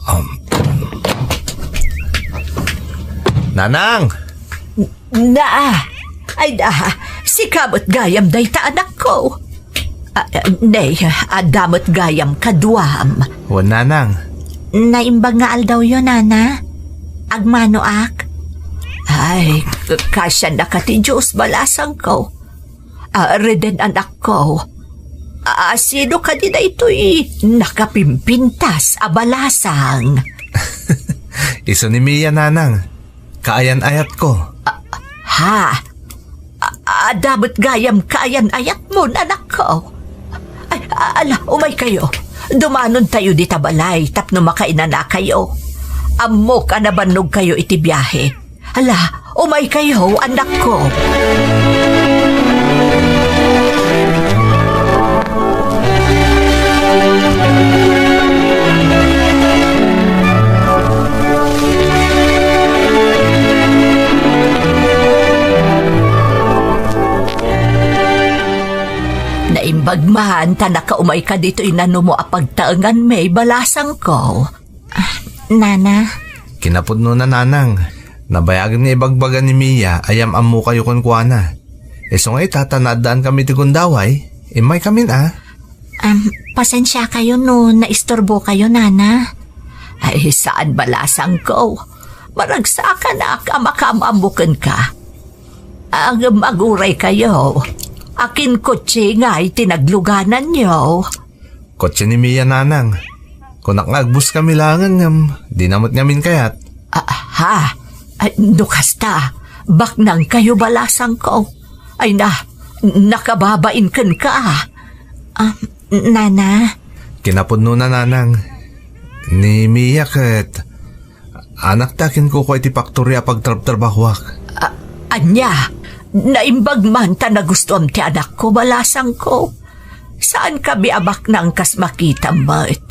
Um, Nanang! Na, ay da, sika met gayam dayta, anakko. Ah, ah, nay, adda met gayam kaduam. Wen, Nanang. Naimbag nga aldawyo, Nana. Agmanoak. Ay, kasiannaka ti Dios, balasangko. Ah, Reden, anakko. Ah, sino kadi daytoy nakapimpintas a balasang? Isu ni Mia, Nanang. Kaayan-ayatko. Ah, ha? Ah, adda met gayam kaayan-ayatmo, anakko. Ay, ah, ala, umay kayo. Dumanon tayo dita balay tapno makainana kayo. Ammok a nabannog kayo iti biahe. Ala, umay kayo, anakko. Naimbag man ta nakaumayka ditoy nanumo a pagtaenganmi, balasangko. Ah, Nana. Kinapudnona, Nanang. Nabayagen nga ibagbaga ni Mia a yam-ammokayo kenkuana. Isu nga ita, ta naaddaankamin iti gundaway, immaykamin a. Am, pasensiakayo no naisturbokayo, Nana. Ay, saan, balasangko. Maragsakanak a makaam-ammo kenka. Ngem aguraykayo. Akin kotse nga iti naglugananyo. Kotse ni Mia, Nanang. Kunak nga agbuskami laengen ngem dina met ngamin kayat. Ah, ha? Ay, no kasta, baknangkayo, balasangko. Ay na, nakababain kenka. Ah, Nana. Kinapudnona, Nanang. Ni Mia ket anakta kinkukua iti faktori a pagtrabtrabahoak. A-, ania? Naimbag man ta nagustuam ti anakko, balasangko. Saankami a baknang kas makitam met.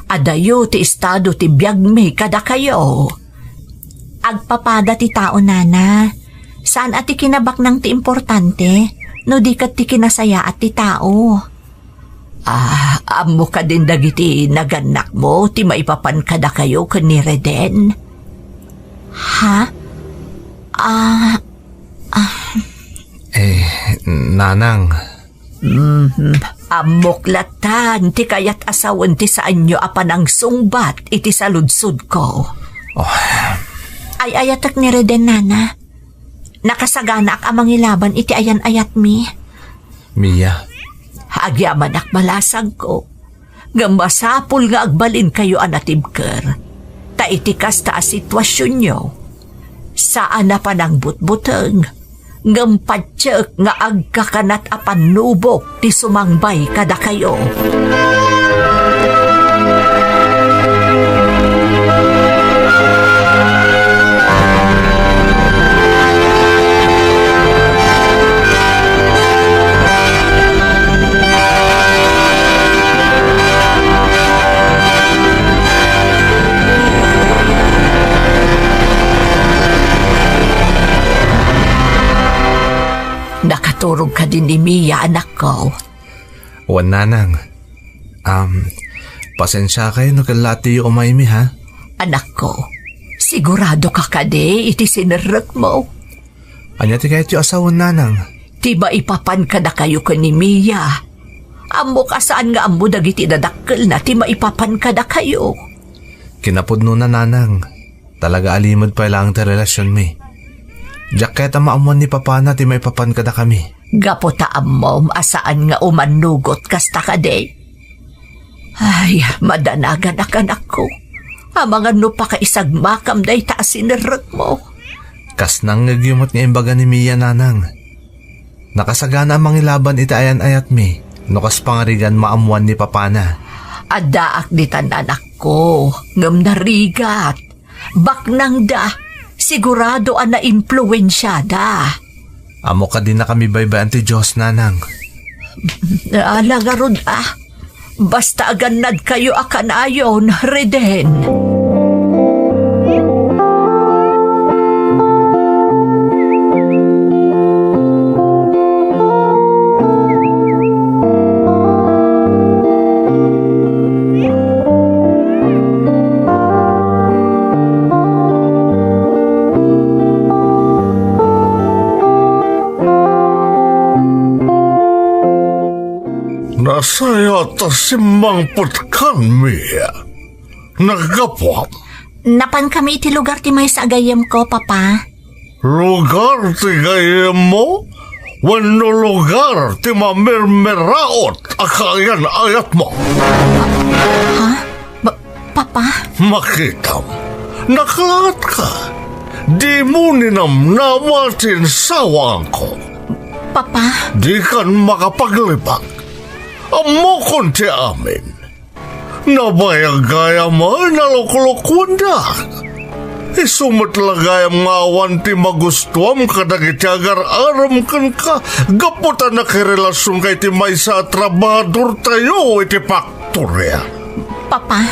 Adayo ti estado ti biagmi kadakayo. Agpapada ti tao, Nana. Saan a ti kinabaknang ti importante, no di ket ti kinasayaat ti tao. Ah, ammo kadin dagiti nagannakmo ti maipapan kadakayo ken ni Reden? Ha? Ah, ah. Eh, Nanang. Mhm. Ammok latan ti kayat a sawen ti saanyo a panangsungbat iti saludsodko. Oh. Ay-ayatek ni Reden, Nana. Nakasaganaak a mangilaban iti ayan-ayatmi. Mia. Agyamanak, balasangko. Ngem masapul nga agbalinkayo a natibker. Ta iti kasta a situasionyo, saan a panangbutbuteng, ngem patiek nga agkakanat a pannubok ti sumangbay kadakayo. Nakaturog kadi ni Mia, anakko? Wen, nanang. Am, pasensiakay no kella ti umaymi, ha? Anakko, sigurado ka kadi iti sinerrekmo? Ania ti kayatyo a sawen, nanang? Ti maipapan kadakayo ken ni Mia. Ammok a saan nga ammo dagiti dadakkelna ti maipapan kadakayo. Kinapudnona, nanang. Talaga a limed pay laeng ti relasionmi. Diak kayat a maammuan ni papana ti maipapan kadakami. Gapu ta ammom a saan nga umannugot kasta kadi. Ay, madanaganak, anakko. Amangan no pakaisagmakam dayta a sinerrekmo. Kas nangngegyo met nga imbaga ni Mia, nanang. Nakasagana a mangilaban iti ayan-ayatmi no kas pangarigan maammuan ni papana. Addaak ditan, anakko, ngem narigat. Baknangda, sigurado a naimpluensiada. Ammo kadi nakami baybay-an ti Dios, nanang. Ala ngarud a. Basta agannadkayo a kanayon, Reden. Nasayaat a simmangpetkan, Mia. Naggapuam. Napankami iti lugar ti maysa a gayyemko, Papa. Lugar ti gayyemmo wenno lugar ti mamirmiraot a kaayan-ayatmo? Ha? Ba-, Papa? Makitam, nakaangatka. Dimo ninamnama ti insawaanko. Papa? Dikan makapaglibak. Ammokon ti amin. Nabayag gayam a naluklukuendak. Isu met la gayam nga awan ti magustuam kadagiti agar-arem kenka gapu ta nakirelasionka iti maysa a trabahadortayo iti faktoria. Papa,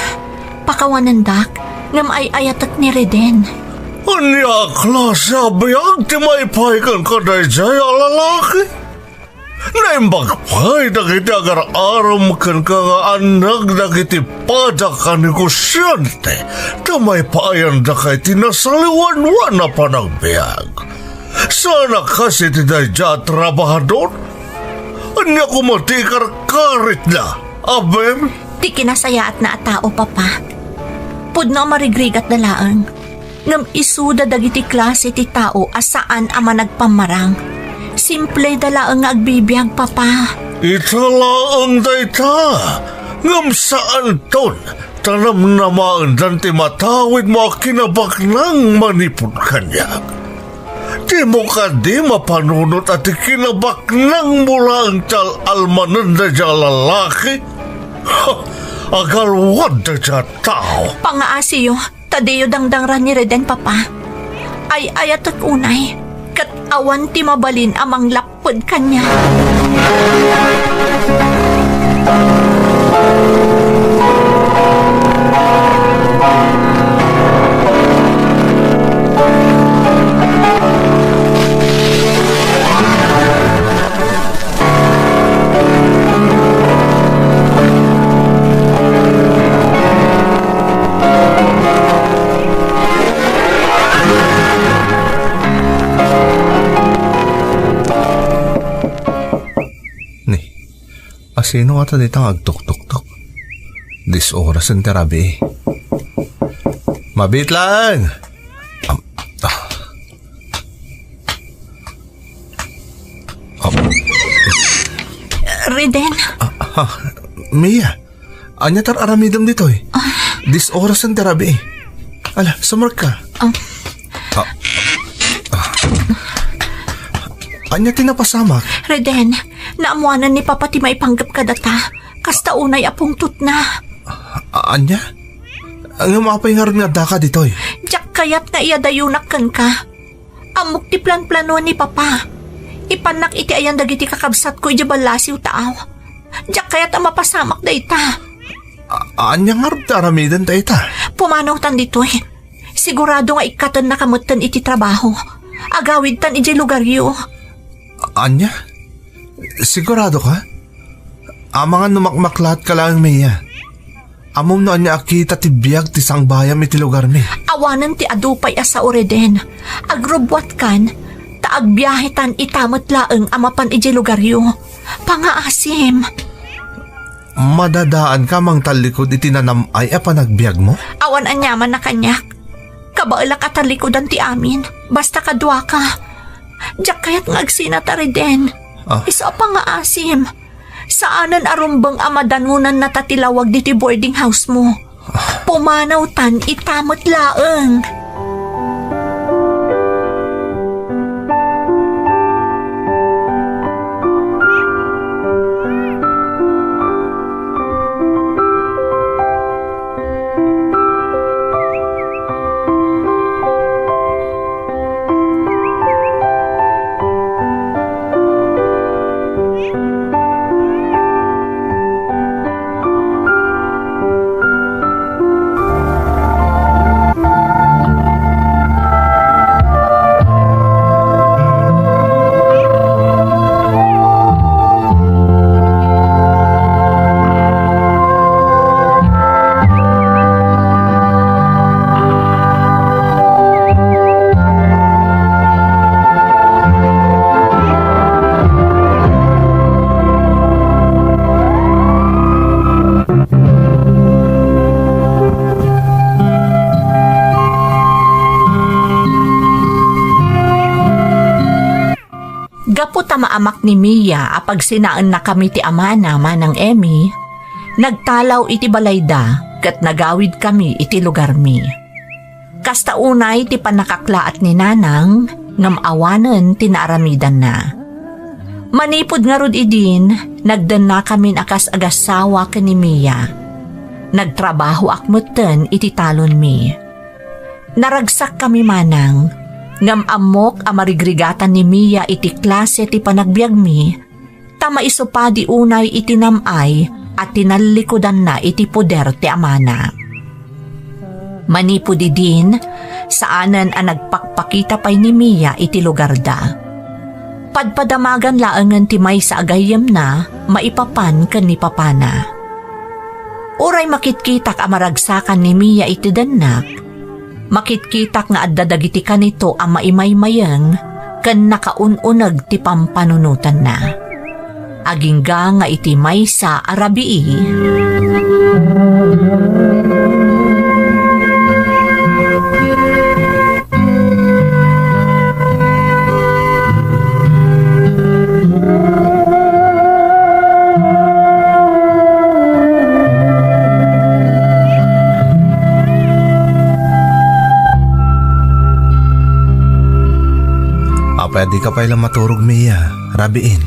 pakawanendak, ngem ay-ayatek ni Reden. Ania a klase a biag ti maipaay kenka daydiay a lalaki? Naimbag pay dagiti agar-arem kenka nga annak dagiti padak a negosiante ta maipaayandaka iti nasaliwanwan a panagbiag. Saan a kas iti daydiay a trabahador? Ania koma ti ikarkaritna, aber? Ti kinasayaatna a tao, Papa. Pudno a marigrigatda laeng. Ngem isuda dagiti klase ti tao a saan a managpammarang. Simpleda laeng nga agbibiag, Papa. Ita laeng dayta, ngem saanton ta namnamaendan ti matawidmo a kinabaknang manipud kaniak. Dimo kadi mapanunot a ti kinabaknangmo laeng ti al-almanen daydiay a lalaki? Ha! Agalwad daydiay a tao! Pangaasiyo, ta diyo dangdangran ni Reden, Papa. Ay-ayatek unay, ket awan ti mabalin a manglapped kaniak. Ni, asino ngata dita nga agtuktoktok? Dis orasen ti rabii. Mabiit laeng! Am-, ah. Am-, Reden? Ah, ah, Mia, ania ti ar-aramidem ditoy? Ah. Dis orasen ti rabii. Ala, sumrek ka. Ah. Ah. Ah. Ania ti napasamak? Reden, naammoanan ni Papa ti maipanggep kadata. Kasta unay a pungtotna. A-, ania? Ngem apay ngarud nga addaka ditoy? Diak kayat nga iyadayonak kenka. Ammok ti planplano ni Papa. Ipannak iti ayan dagiti kakabsatko idiay ballasiw taaw. Diak kayat a mapasamak dayta. A-, ania ngarud ti aramiden dayta? Pumanawtan ditoy. Sigurado nga ikkatennaka metten iti trabaho. Agawidtan idiay lugaryo. A-, ania? Sigurado ka? Amangan no makmaklaat ka laeng, Mia. Ammom no ania a kita ti biag ti sangbayam iti lugarmi. Awanen ti adu pay a sao, Reden. Agrubbuatkan, ta agbiahetan ita met laeng a mapan idiay lugaryo. Pangaasim. Madadaanka mangtallikud iti nanam-ay a panagbiagmo? Awan aniaman a kaniak. Kabaelak a tallikudan ti amin. Basta kaduaka. Diak kayat nga agsinata, Reden. Ah. Isu a pangaasim. Saanen a rumbeng a madanonannata ti lawag ditoy boarding house mo. Pumanawtan ita met laeng. Gapu ta maamak ni Mia a pagsinaennakami ti amana, Manang Emmy, nagtalaw iti balayda ket nagawidkami iti lugarmi. Kasta unay ti pannakaklaat ni Nanang, ngem awanen ti naaramidanna. Manipud ngarud idin, nagdennakamin a kas agassawa ken ni Mia. Nagtrabahoak metten iti talonmi. Naragsakkami manang, ngem ammok a marigrigatan ni Mia iti klase ti panagbiagmi, ta maisupadi unay iti nam-ay a tinallikudanna iti poder ti amana. Manipud idin, saanen a nagpakpakita pay ni Mia iti lugarda. Padpadamagan laengen ti maysa a gayyemna maipapan ken ni papana. Uray makitkitak a maragsakan ni Mia iti dennak, makitkitak nga adda dagiti kanito a maimaymayeng ken nakaun-uneg ti pampanunotanna. Agingga nga iti maysa a rabii. Apay a dika pay la maturog, Mia, rabiin?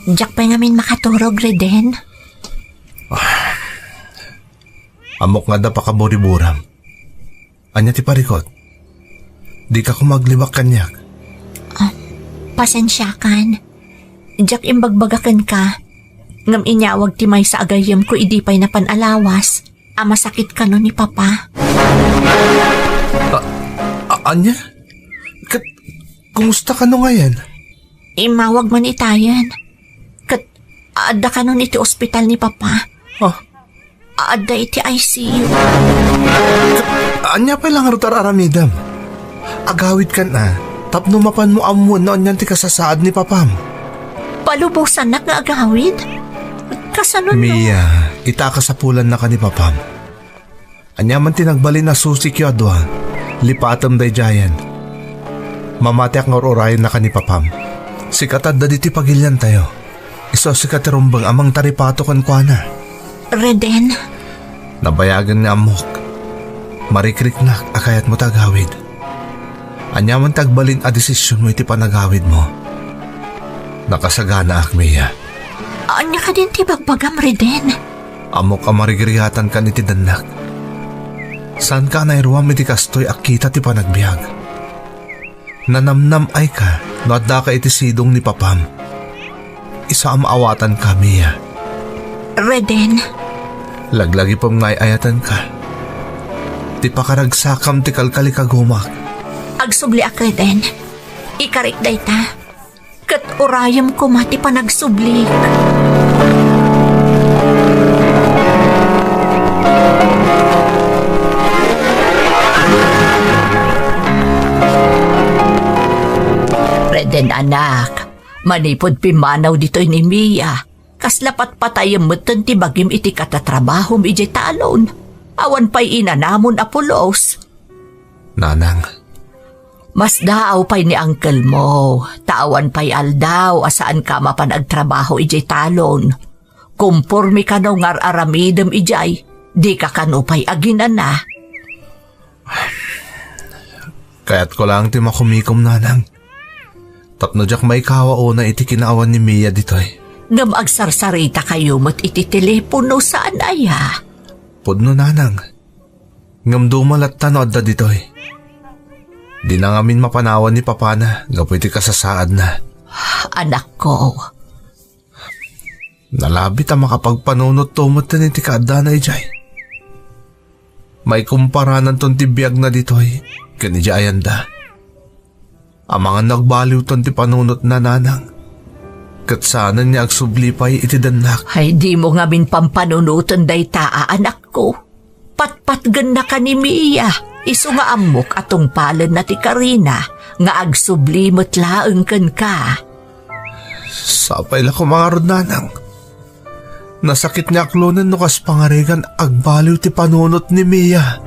Diak pay ngamin makaturog, Reden. Ammok nga adda pakaburiburam. Ania ti parikut? Dika koma aglibak kaniak. Ah, pasensiakan. Diak imbagbaga kenka, ngem inyawag ti maysa a gayyemko idi pay napan a lawas a masakit kano ni Papa. A-, a-, ania? Ket kumusta kano ngayen? Immawag man itayen. Ket adda kanon iti ospital ni Papa. Ah. Adda iti I C U. Ania pay la ngarud ti ar-aramidem? Agawidkan a, tapno mapanmo ammoen no anian ti kasasaad ni Papam. Palubosannak nga agawid? Kasano no? Mia, ita a kasapulannaka ni Papam. Ania man ti nagbalin a susik yo a dua, lipatem daydiayen. Mamatiak nga ur-urayennaka ni Papam. Sika ti adda ditoy pagiliantayo. Isu a sika ti rumbeng a mangtaripato kenkuana. Reden. Nabayagen nga ammok. Marikriknak a kayatmo ti agawid. Aniaman ti agbalin a desisionmo iti panagawidmo. Nakasaganaak, Mia. Ania kadin ti bagbagam, Reden? Ammok a marigrigatankan iti dannak. Saanka a nairuam iti kastoy a kita ti panagbiag. Nanamnam-ayka no addaka iti sidong ni papam. Isu a maawatanka, Mia. Reden. Laglagipem nga ay-ayatenka. Ti pakaragsakam ti kalkalikagumak. Agsubliak, Reden. Ikarik dayta. Ket urayem koma ti panagsublik. Reden, anak, manipud pimmanaw ditoy ni Mia, kasla patpatayem metten ti bagim iti katatrabahom idiay talon. Awan pay inanamon a pulos. Nanang. Masdaaw pay ni angkelmo, ta awan pay aldaw a saanka a mapan agtrabaho idiay talon. Komporme kano nga ar-aramidem idiay, dika kano pay aginana. Kayatko laeng ti makumikom, Nanang. Tapno diak maikawa unay iti kinaawan ni Mia ditoy. Ngem agsarsarita kayo met iti telepono, saan aya? Pudno, Nanang. Ngem duma latta no adda ditoy. Dina ngamin mapanawan ni papana gapu iti kasasaadna. Anakko. Nalabit a makapagpanunotto metten iti kaaddana idiay. Maikumparananton ti biagna ditoy ken idiay ayanda. Amangan no agbaliwton ti panunotna, Nanang. Ket saanen nga agsubli pay iti dannak. Ay, dimo ngamin pampanunoten dayta a anakko. Patpatgennaka ni Mia, isu nga ammok a tungpalenna ti karina nga agsubli met laeng kenka. Sapay la koma ngarud, Nanang. Nasakit nga aklonen no kas pangarigan agbaliw ti panunot ni Mia.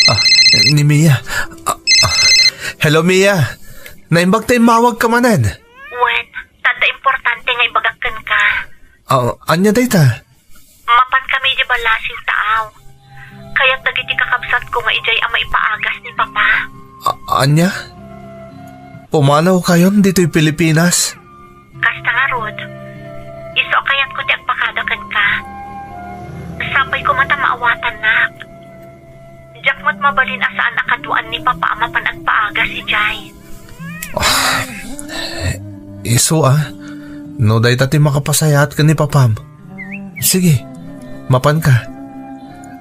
Ah, ni Mia. Ah, ah. Hello, Mia. Naimbag ta immawagka manen. Wen, ta adda importante nga ibagak kenka. Ah, ania dayta? Mapan kami idiay ballasiw ta aw. Kayat dagiti kakabsatko nga idiay a maipaagas ni Papa. A-, ania? Pumanaw kayon ditoy Pilipinas? Kasta ngarud, isu a kayatko ti agpakada kenka. Sapay koma ta maawatannak. Diak met mabalin a saan a kaduaan ni Papa a mapan agpaagas idiay. Ah, isu a, no dayta ti makapasayaat ken ni Papam. Sige, mapanka.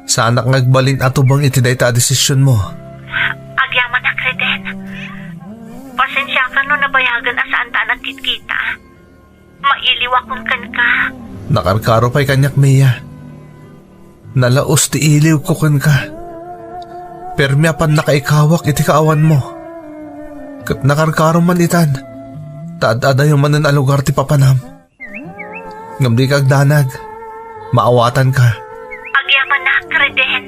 Saanak nga agbalin a tubeng iti dayta a desisionmo. Agyamanak, Reden. Pasensiakan no nabayagen a saanta a nagkitkita. Mailiwakon kenka. Nakarkaro pay kaniak, Mia. Nalaos ti iliwko kenka. Permi a pannakaikawak iti kaawanmo. Ket nakarkaro man itan, ta ad-adayo manen a lugar ti papanam. Ngem dika agdanag. Maawatanka. Agyamanak, Reden.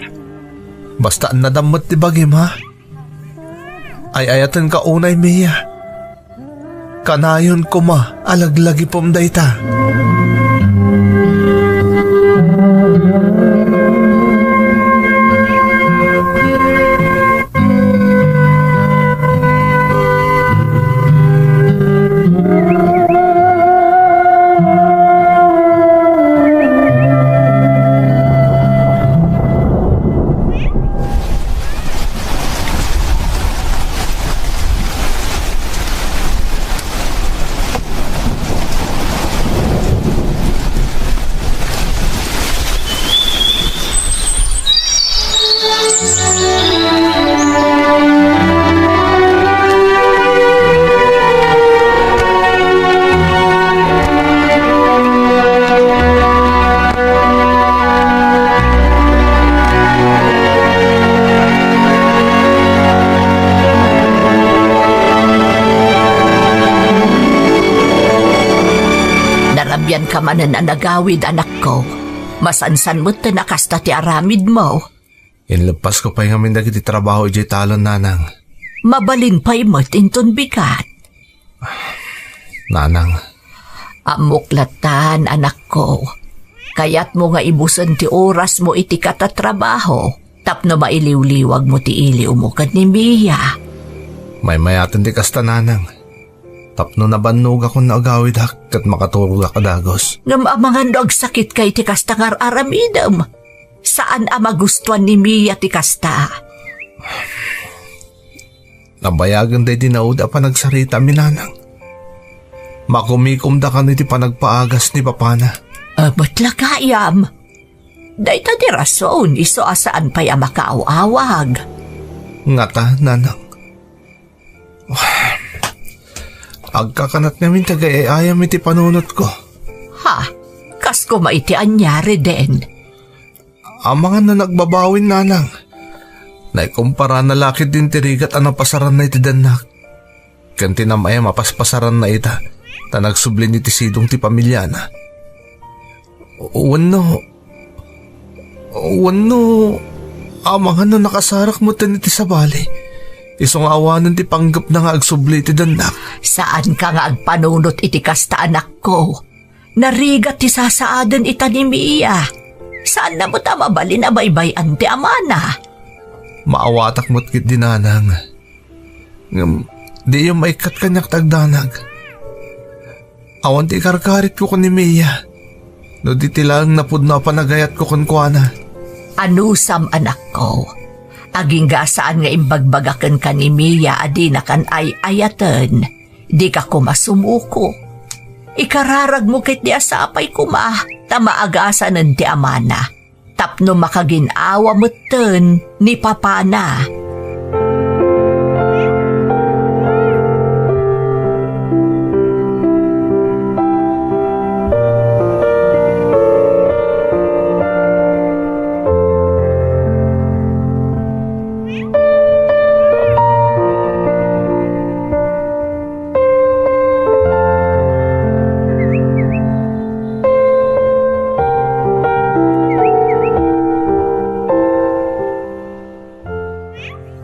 Basta annadam met ti bagim, ha? Ay-ayatenka unay, Mia. Kanayon koma a laglagipem dayta. Ka manen a nagawid, anakko. Masansan metten a kasta ti aramidmo. Inleppasko pay ngamin dagiti trabaho idiay talon, nanang. Mabalin pay met inton bigat. Nanang. Ammok lattan, anakko. Kayatmo nga ibusen ti orasmo iti katatrabaho tapno mailiwliwagmo ti iliwmo ken ni Mia. Maymayaten ti kasta, nanang. Tapno nabannogakon no agawidak ket makaturogak a dagus. Ngem amangan no agsakitka iti kasta nga ar-aramidem. Saan a magustuan ni Mia ti kasta. Nabayagen daydi naudi a panagsaritaam, nanang. Makumikomda kano iti panagpaagas ni papana. Amet la gayam. Dayta ti rason isu a saan pay a makaaw-awag. Ngata, nanang. Agkakanat ngamin ti agay-ayam iti panunotko. Ha? Kas koma iti ania, Reden? Amangan no nagbabawin, nanang. Naikomparana la ketdin ti rigat a napasaranna iti dennak. Ken ti nam-ay a mapaspasaranna ita, ta nagsublin iti sidong ti pamiliana. Wenno, wenno, amangan no nakasarak metten iti sabali. Isu nga awanen ti panggepna nga agsubli iti dennak. Saanka nga agpanunot iti kasta, anakko. Narigat ti sasaaden ita ni Mia. Saanna met a mabalin a baybay-an ti amana. Maawatak met ketdi, nanang. Ngem, diyo maikkat kaniak ti agdanag. Awan ti ikarkaritko ken ni Mia. No di ti laeng napudno a panagayatko kenkuana. Anusam, anakko. Agingga a saan nga imbagbaga kenka ni Mia a dinakan ay-ayaten. Dika koma sumuko. Ikararagmo ketdi a sapay koma ta maagasanen ti amana tapno makagin-awa metten ni papana.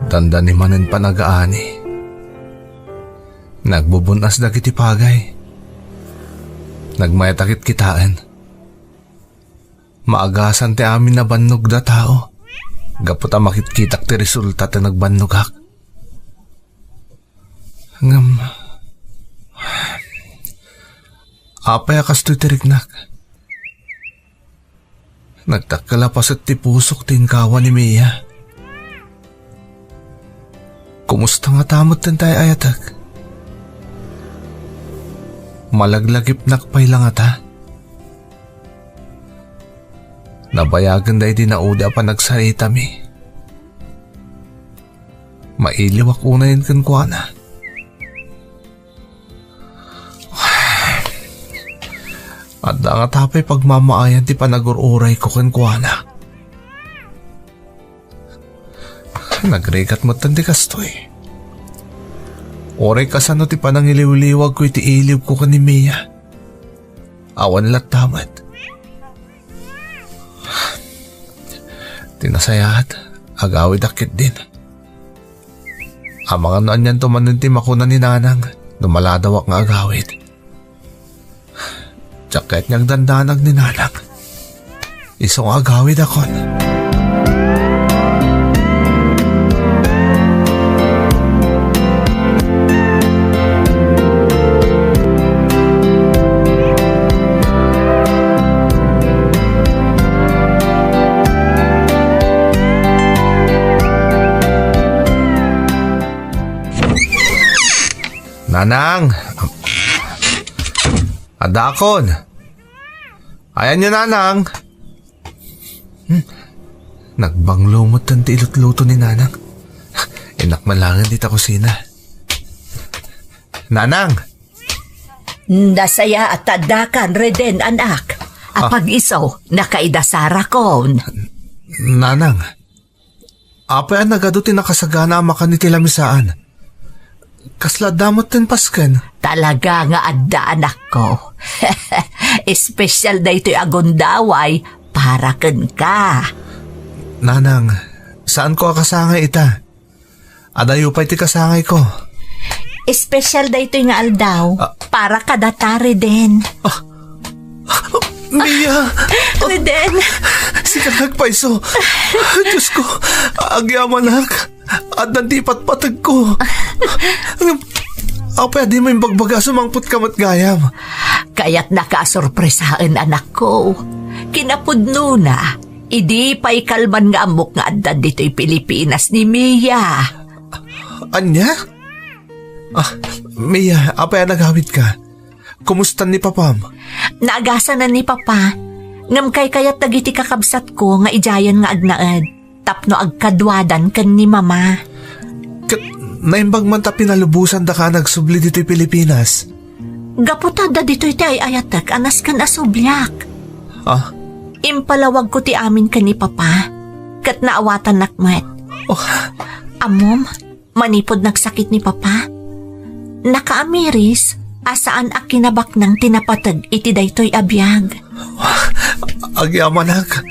Dandani manen panagaani. Nagbubun-as dagiti pagay. Nagmayatak kitaen. Maagasan ti amin a bannogda tao. Gapu ta makitkitak ti resulta ti nagbannogak. Ngem, apay a kastoy ti riknak? Nagdakkel a paset ti pusok ti inkawa ni Mia. Kumusta ngata metten ti ay-ayatek? Malaglagipnak pay la ngata? Nabayagen daydi naudi a panagsaritami. Mailiwak unayen kenkuana. Adda ngata pay pagmamaayan ti panagur-urayko kenkuana. Nagrigat metten ti kastoy. Uray kasano ti panangiliwliwagko iti iliwko ken ni Mia. Awan latta met. Ti nasayaat, agawidak ketdin. Amangan no anianto manen ti makuna ni Nanang no maladawak nga agawid. Diak kayat nga agdandanag ni Nanang. Isu nga agawidakon. Nanang! Addakon! Ayanyo, Nanang! Hmm. Nagbanglo metten ti ilutluto ni Nanang. Innak man laengen dita kusina. Nanang! Nasayaat ta addakan, Reden, anak. Ah. Apag-isu, nakaidasarakon. Nanang, apay a nagadu ti nakasagana a makan iti lamisaan? Kasla adda met ti pasken? Talaga nga adda, anakko. Espesyal daytoy a gundaway para kenka. Nanang, saanko a kasangay ita. Adayo pay ti kasangayko. Espesyal daytoy nga aldaw Ah. para kadata, Reden. Mia! Reden! Sika nagpayso. Diyos ko, agyamanak. Addan ti ipatpategko. Ngem, apay a dimo imbagbaga a sumangpet ka met gayam? Kayatnaka a sorpresaen, anakko. Kinapudnona, idi pay kalman nga ammok nga addan ditoy Pilipinas ni Mia. Ania? Ah, Mia, apay a nagawidka? Kumusta ni papam? Naagasanan ni papa. Ngem kaykayat dagiti kakabsatko nga idiayen nga agnaed tapno agkaduadan ken ni mama. Ket naimbag man ta pinalubosan daka a nagsubli ditoy Pilipinas. Gapu ta adda ditoy ti ay-ayatek a nasken a subliak. Ah? Impalawagko ti amin ken ni papa, ket naawatannak met. Oh. Ammom, manipud nagsakit ni papa, nakaamiris a saan a kinabaknang ti napateg iti daytoy a biag. Agyamanak,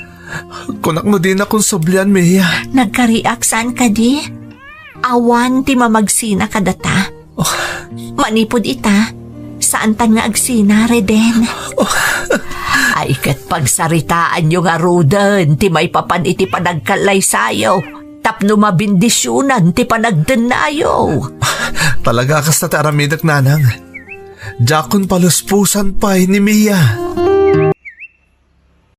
kunak no dinak sublian, Mia. Nagkariak saan kadi? Awan ti mamagsina kadata. Manipud ita, saantan nga agsina, Reden. Ay, ket pagsaritaanyo ngaruden ti maipapan iti panagkallaysayo tapno mabendisionan ti panagdennayo. Talaga a kasta ti aramidek, nanang. Diakon palusposan pay ni Mia.